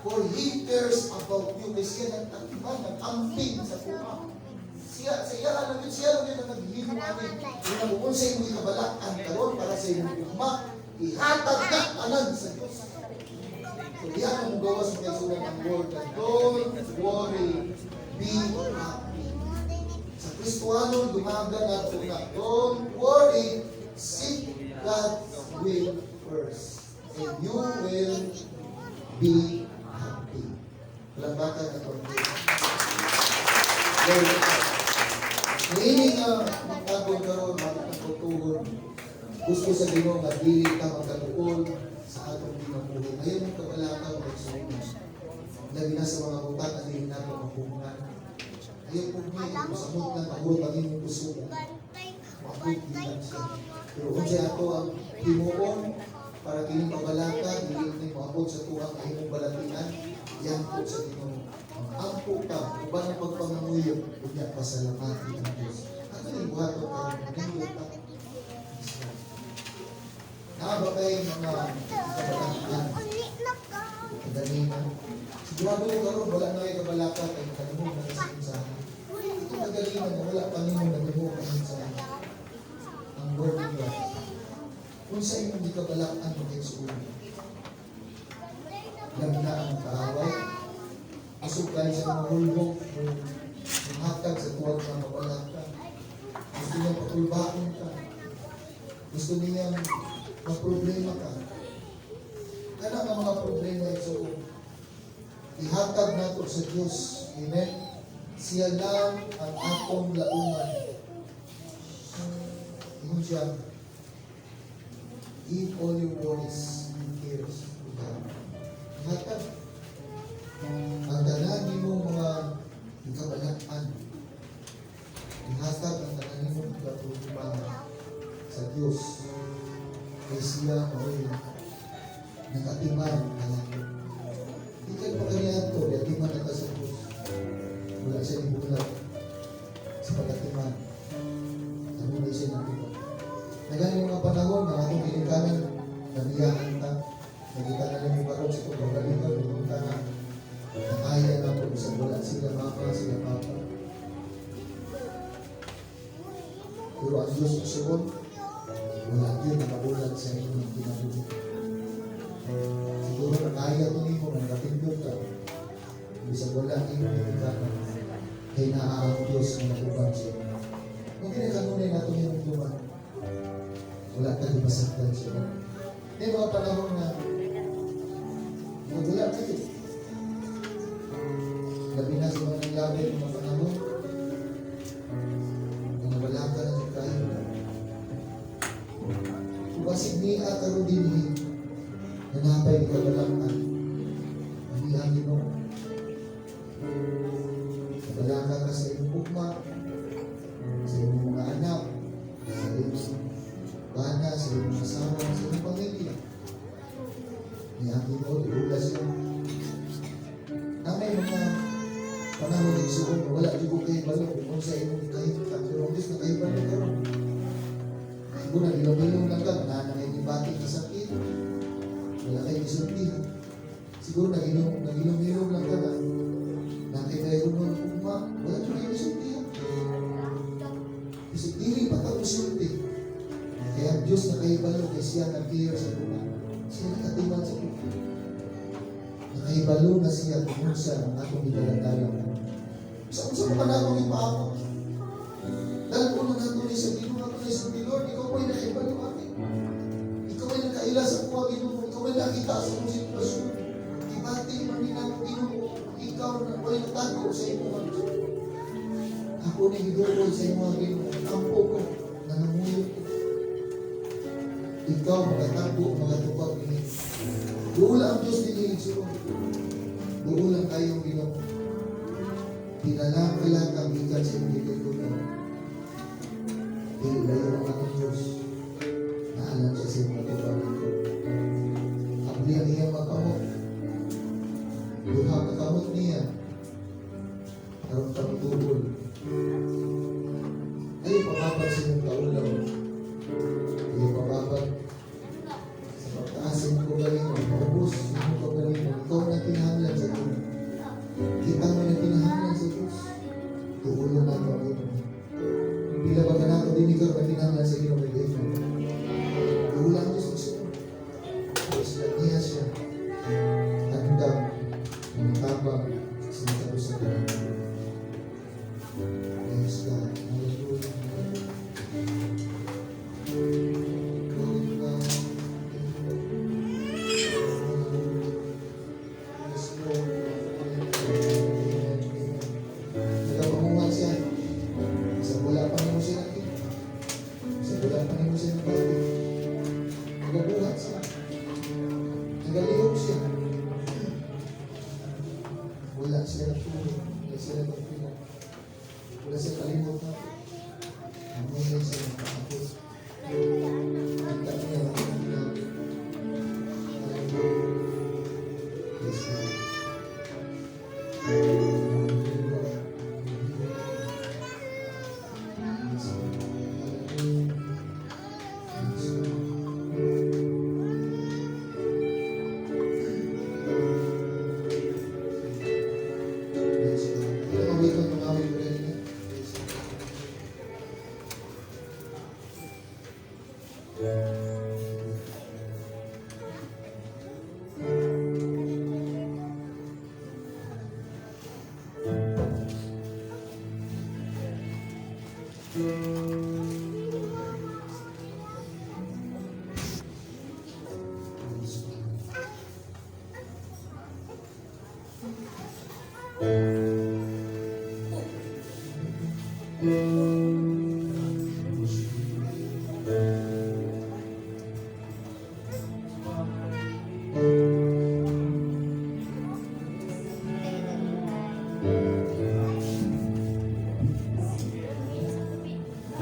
[SPEAKER 4] For He cares about you. Kay siya nagtatiman, nag-amping sa tuwa. Siya Siya, sa iya lang yun, siya lang yun ang naghihimo ani. Kung kung sa imong ikabalak-an karon para sa imong ugma, ihatag na tanan sa Diyos. So diha na mo gawas, mga igsuon, ang word na "Don't worry, be happy." Sa Kristuano, dumaga nato na don't worry, seek God's will first. And you will be happy. Palakpakan na ito. Lord, niini nga magtagod karon, magkatutuhon. Gusto sa Ginoo nga dili ta magkaduol sa atong kinabuhi. Ayaw mong kabalaka, mga igsoon. Labi na sa mga butang nga dili nato mapugngan. Ayaw pugni, samot lang mahurot ang imong puso. Maabot di lang siya. Pero unsay ato ang himuon para kining kabalaka dili ni moabot sa tuang imong balatian, yangko sa Ginoo. Ampo ka, uban ang pagpangamuyo, unya pasalamati ang Diyos. Ano yung buhaton karon? Nindot ta. Naa ba kay mga kabalaka? Kagalingan. Sigurado ko karon wala na kay kabalaka kay nakadungog na sa mensahe. Ito kagalingan nga wala pa nimo nadungog ang mensahe. Ang word of God. Kung sa imong gikabalak-an, mga igsuon. Labi na ang kaaway. Usog kayo sa mga hulbok, hatag sa tuwag nga mabalaka. Gusto niya patulbaon ka. Gusto niya maproblema ka. Kana nga mga problema, igsuon, ihatag nato sa Diyos. Amen? Siya lang ang atong laungan. Ingon siya, "Give all your worries and cares to God." Ihatag. Ang tanan nimo mga ikabalak-an. Ihatag ang tanan nimo mga problema sa Diyos. Kay siya mao'y nagatiman kanato. Di kayo pa kaniadto, atiman na ta sa Diyos. Wala siya nibulat sa pagatiman. Ano na siya nagtiman? Nagani mga panahon nga atong ginikanan, nabiyaan ta, nakita na lang yung barog sa itong kagalingon, yung ta na nakaya na po sa wala sila mama, sila papa. Pero ang Diyos, igsuon, wala yun nakabulat sa inyong kinabuhi. Siguro nakaya to nimo nga nakatindog ka. Bisag wala ang imong ginikanan, kay naa ang Diyos nga nagubang sa inyo. Kung kini kanunay nato hinumduman, wala ta gipasaktan siya. May mga panahon nga wala kayo. Labi na sa mga nangyari mga panahon, nga wala ka na kayo. Kung basig niya karon dinhi, na napay kabalak-an, ang iyang Ginoo. Kabalaka ka sa imong ugma, sa imong mga anak, sa imong bana, sa imong asawa, sa imong pamilya. Niya ang Ginoo, iula siya. Na may mga panahon, igsuon, wala jud ko kahibalo kung unsa imong kahimtang, pero ang Diyos nakahibalo karon. Siguro nagilong-ilong lang ka, naa na kay gibati ka sakit. Wala kay gisultihan. Siguro nagilong-ilong lang ka na nakikay mo ng ugma, wala jud kay gisultihan. Kasi dili pa ka musulti. Kaya ang Diyos nakahibalo kay siya nag-care sa ugma. Siya nakatiman sa ugma. Nakahibalo na siya kung unsa ang atong gidaladala. Sa unsa pa man atong ipaabot. Dahil ko na nato ni sa Ginoo ato ni sa Lord, ikaw po'y nakahibalo ani. Ikaw ay nakaila sa kuha, Ginoo, ikaw ay nakita sa akong sitwasyon. Ibati man ni namo, Ginoo, ikaw na walay natago sa imo. Ako ni giduol sa imo, Ginoo, ampo ko, nangamuyo ko. Ikaw makatagbo, makatupag ini. Duol ang Diyos dinhi, igsuon. Duol ang kayong Ginoo. Pinalang-kalang gikan sa imong gitultunan. Dili layo ang atong Diyos. Naalam siya sa imong atubangin ko. Abli ang iyang makamot. Duha ka kamot niya. Aron ka mutuol. Ay pababag sa imong kaulaw. Ay pababag sa pagtaas sa imong kagalingon. Maubos sa imong kagalingon. Ikaw na kinahanglan sa Diyos. Kita mo na kinahanglan sa Diyos. Tuulo na ito ang Ginoo. Wala siya natulog, wala siya natulog. Wala siya kalimot na. Amo na siya nakaabot. Kita niya ang akong ginamit. Hallelujah. Yes, Lord. Hallelujah. Yes, Lord. Hallelujah. Yes, Lord. Yes, Lord. Ano ang wait mga awit ko rin? Yes, Lord.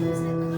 [SPEAKER 4] Yes, Lord.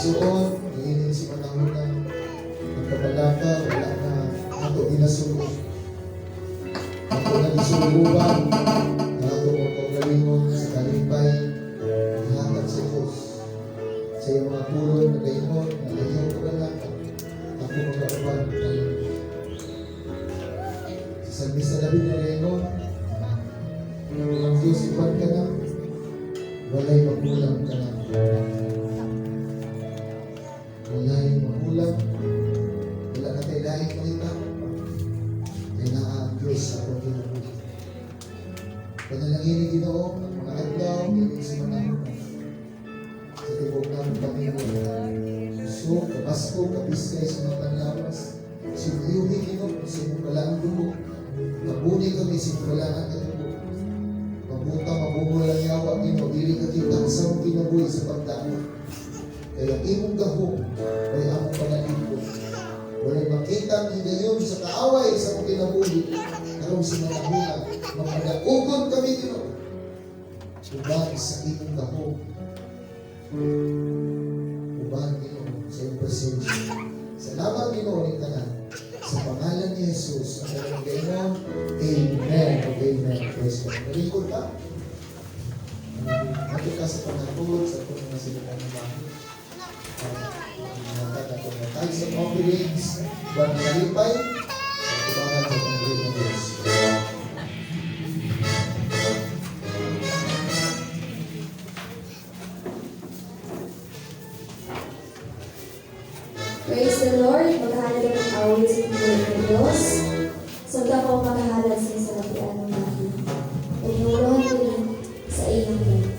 [SPEAKER 4] Igsuon, niining si manahon na ang kabalaka, wala na ato ginasugo. Ato na gisuguban, ang ato mga kaugalingon sa kalipay, gihatag sa Diyos. Sa iyong mga pulong na gaingon, na ayaw kabalaka, ako magkauban kayo. Sa Salmista David na gaingon, ang Diyos uban ka na, walay makulang ka na. Walay makulang, wala na tayo laing makita. Kaya naa ang Diyos sa atong kinabuhi. Panalangin ni Ginoo ang mga adlaw, ining sa manahon sa tibok namong pamilya. So, kabasko, kapiskay sa mga panlawas. Silyuhi, Ginoo, sa imong balaang dugo. Kabuni kami sa imong balaan nga dugo. Mabuta, mabungol ang yawa, Ginoo, dili ka kita sa among kinabuhi sa pagdako. Kaya ang imong gahom ay among panalipod. Walay makita ang higayon sa kaaway sa among kinabuhi. Karong sa manahuna, mapadaugon kami, Ginoo. Uban sa imong gahom. Uban, Ginoo, sa imong presensya. Salamat, Ginoo, ning tanan. Sa pangalan ni Jesus, ang tanan gaingon, Amen ug Amen. Praise God. Nalingkod ka. Ato ka sa pangatulog sa atong mga silungan ng bahay. Mga atong mga tithes and offerings, buwan kalipay, sa tubangan sa atong ng Diyos.
[SPEAKER 3] Praise the Lord. Maghahalad ang awit sa pagpuri ng Diyos. Samtang ako maghahalad sa salapian ng bahay. Ug kini sa iyong galing.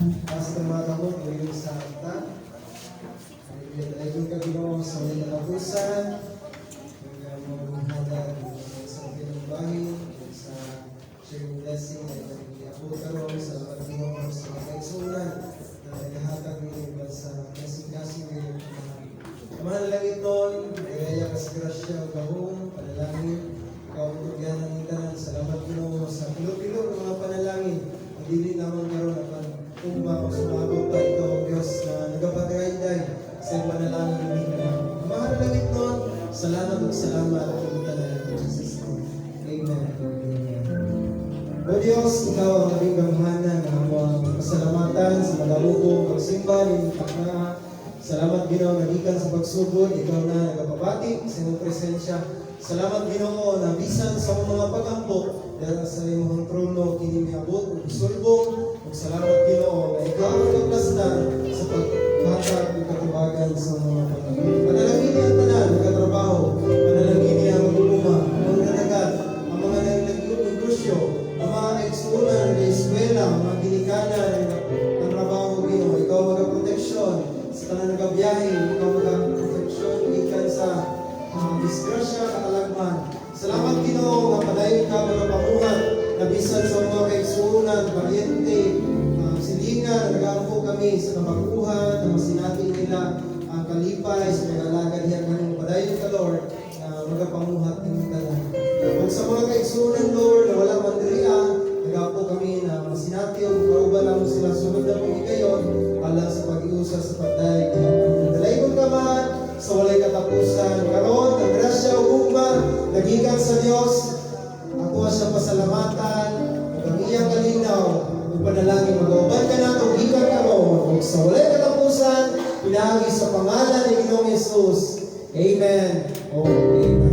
[SPEAKER 2] Taas itong mga kamot, ngayon sa akta. Hallelujah. Dalaygon ka, Ginoo, sa walay katapusan. Yung mga handa sa pinong bahin, sa sharing blessing na iabot karon. Salamat, Ginoo, sa mga kaigsuonan na naghahatag ninyo sa blessing-blessing ninyo. Amahan langitnon, gaya ka sa grasya ug gahom, panalangin, ikaw ang tugyanan ng tanan. Salamat, Ginoo, sa pilo-pilo ng mga panalangin. Ang dili lamang karon apan ugma o sumabot pa ikaw ang Diyos na nagapagayday sa iyong panalangin ni tanan. Amahan langitnon, salamat ug salamat ug tanan in Jesus' name. Amen. Amen. O Diyos, Ikaw ang aming gamhanan na among pasalamatan sa madalugong pagsimba ni takna. Salamat, Ginoo, nga gikan sa pagsugod, Ikaw na nagapabati sa imong presensya. Salamat, Ginoo, na bisan sa among mga pagampo dara sa imong trono kini miabot ug sulbong. Ug salamat, Ginoo, nga Ikaw ang nagplastar sa paghatag ug katubagan sa mga pagampo. Panalangini ang tanan nagatrabaho, panalangini ang mag-uuma, ang mga nanagat, ang mga nagnegosyo, ang mga kaigsuonan ng eskwela, ang mga ginikanan ng trabaho, Ginoo. Ikaw magaproteksyon sa tanan nagabiyahe, Ikaw magaproteksyon gikan sa disgrasya, katalagman. Salamat, Ginoo, nga padayon ka magapamuhat na bisan sa mga kaigsuonan, paryente, silingan, nagaampo kami sa kabaguhan, na masinati nila ang kalipay sa pag-alaga diha kanimo. Padayon ka, Lord, na magapamuhat ning tanan. Ug sa mga kaigsuonan, Lord, na wala man diri nagaampo kami na masinati ug kauban namo sila sunod na mong higayon alang sa pag-iusa sa pagdayeg. Dalaygon ka man sa walay katapusan. Karon, ang grasya ug gugma nagikan sa Dios. Ako siya pasalamatan ug ang iyang kalinaw ug panalangin magauban ka nato gikan karon ug sa walay katapusan pinaagi sa pangalan ni Ginoong Hesus. Amen. Oh, amen.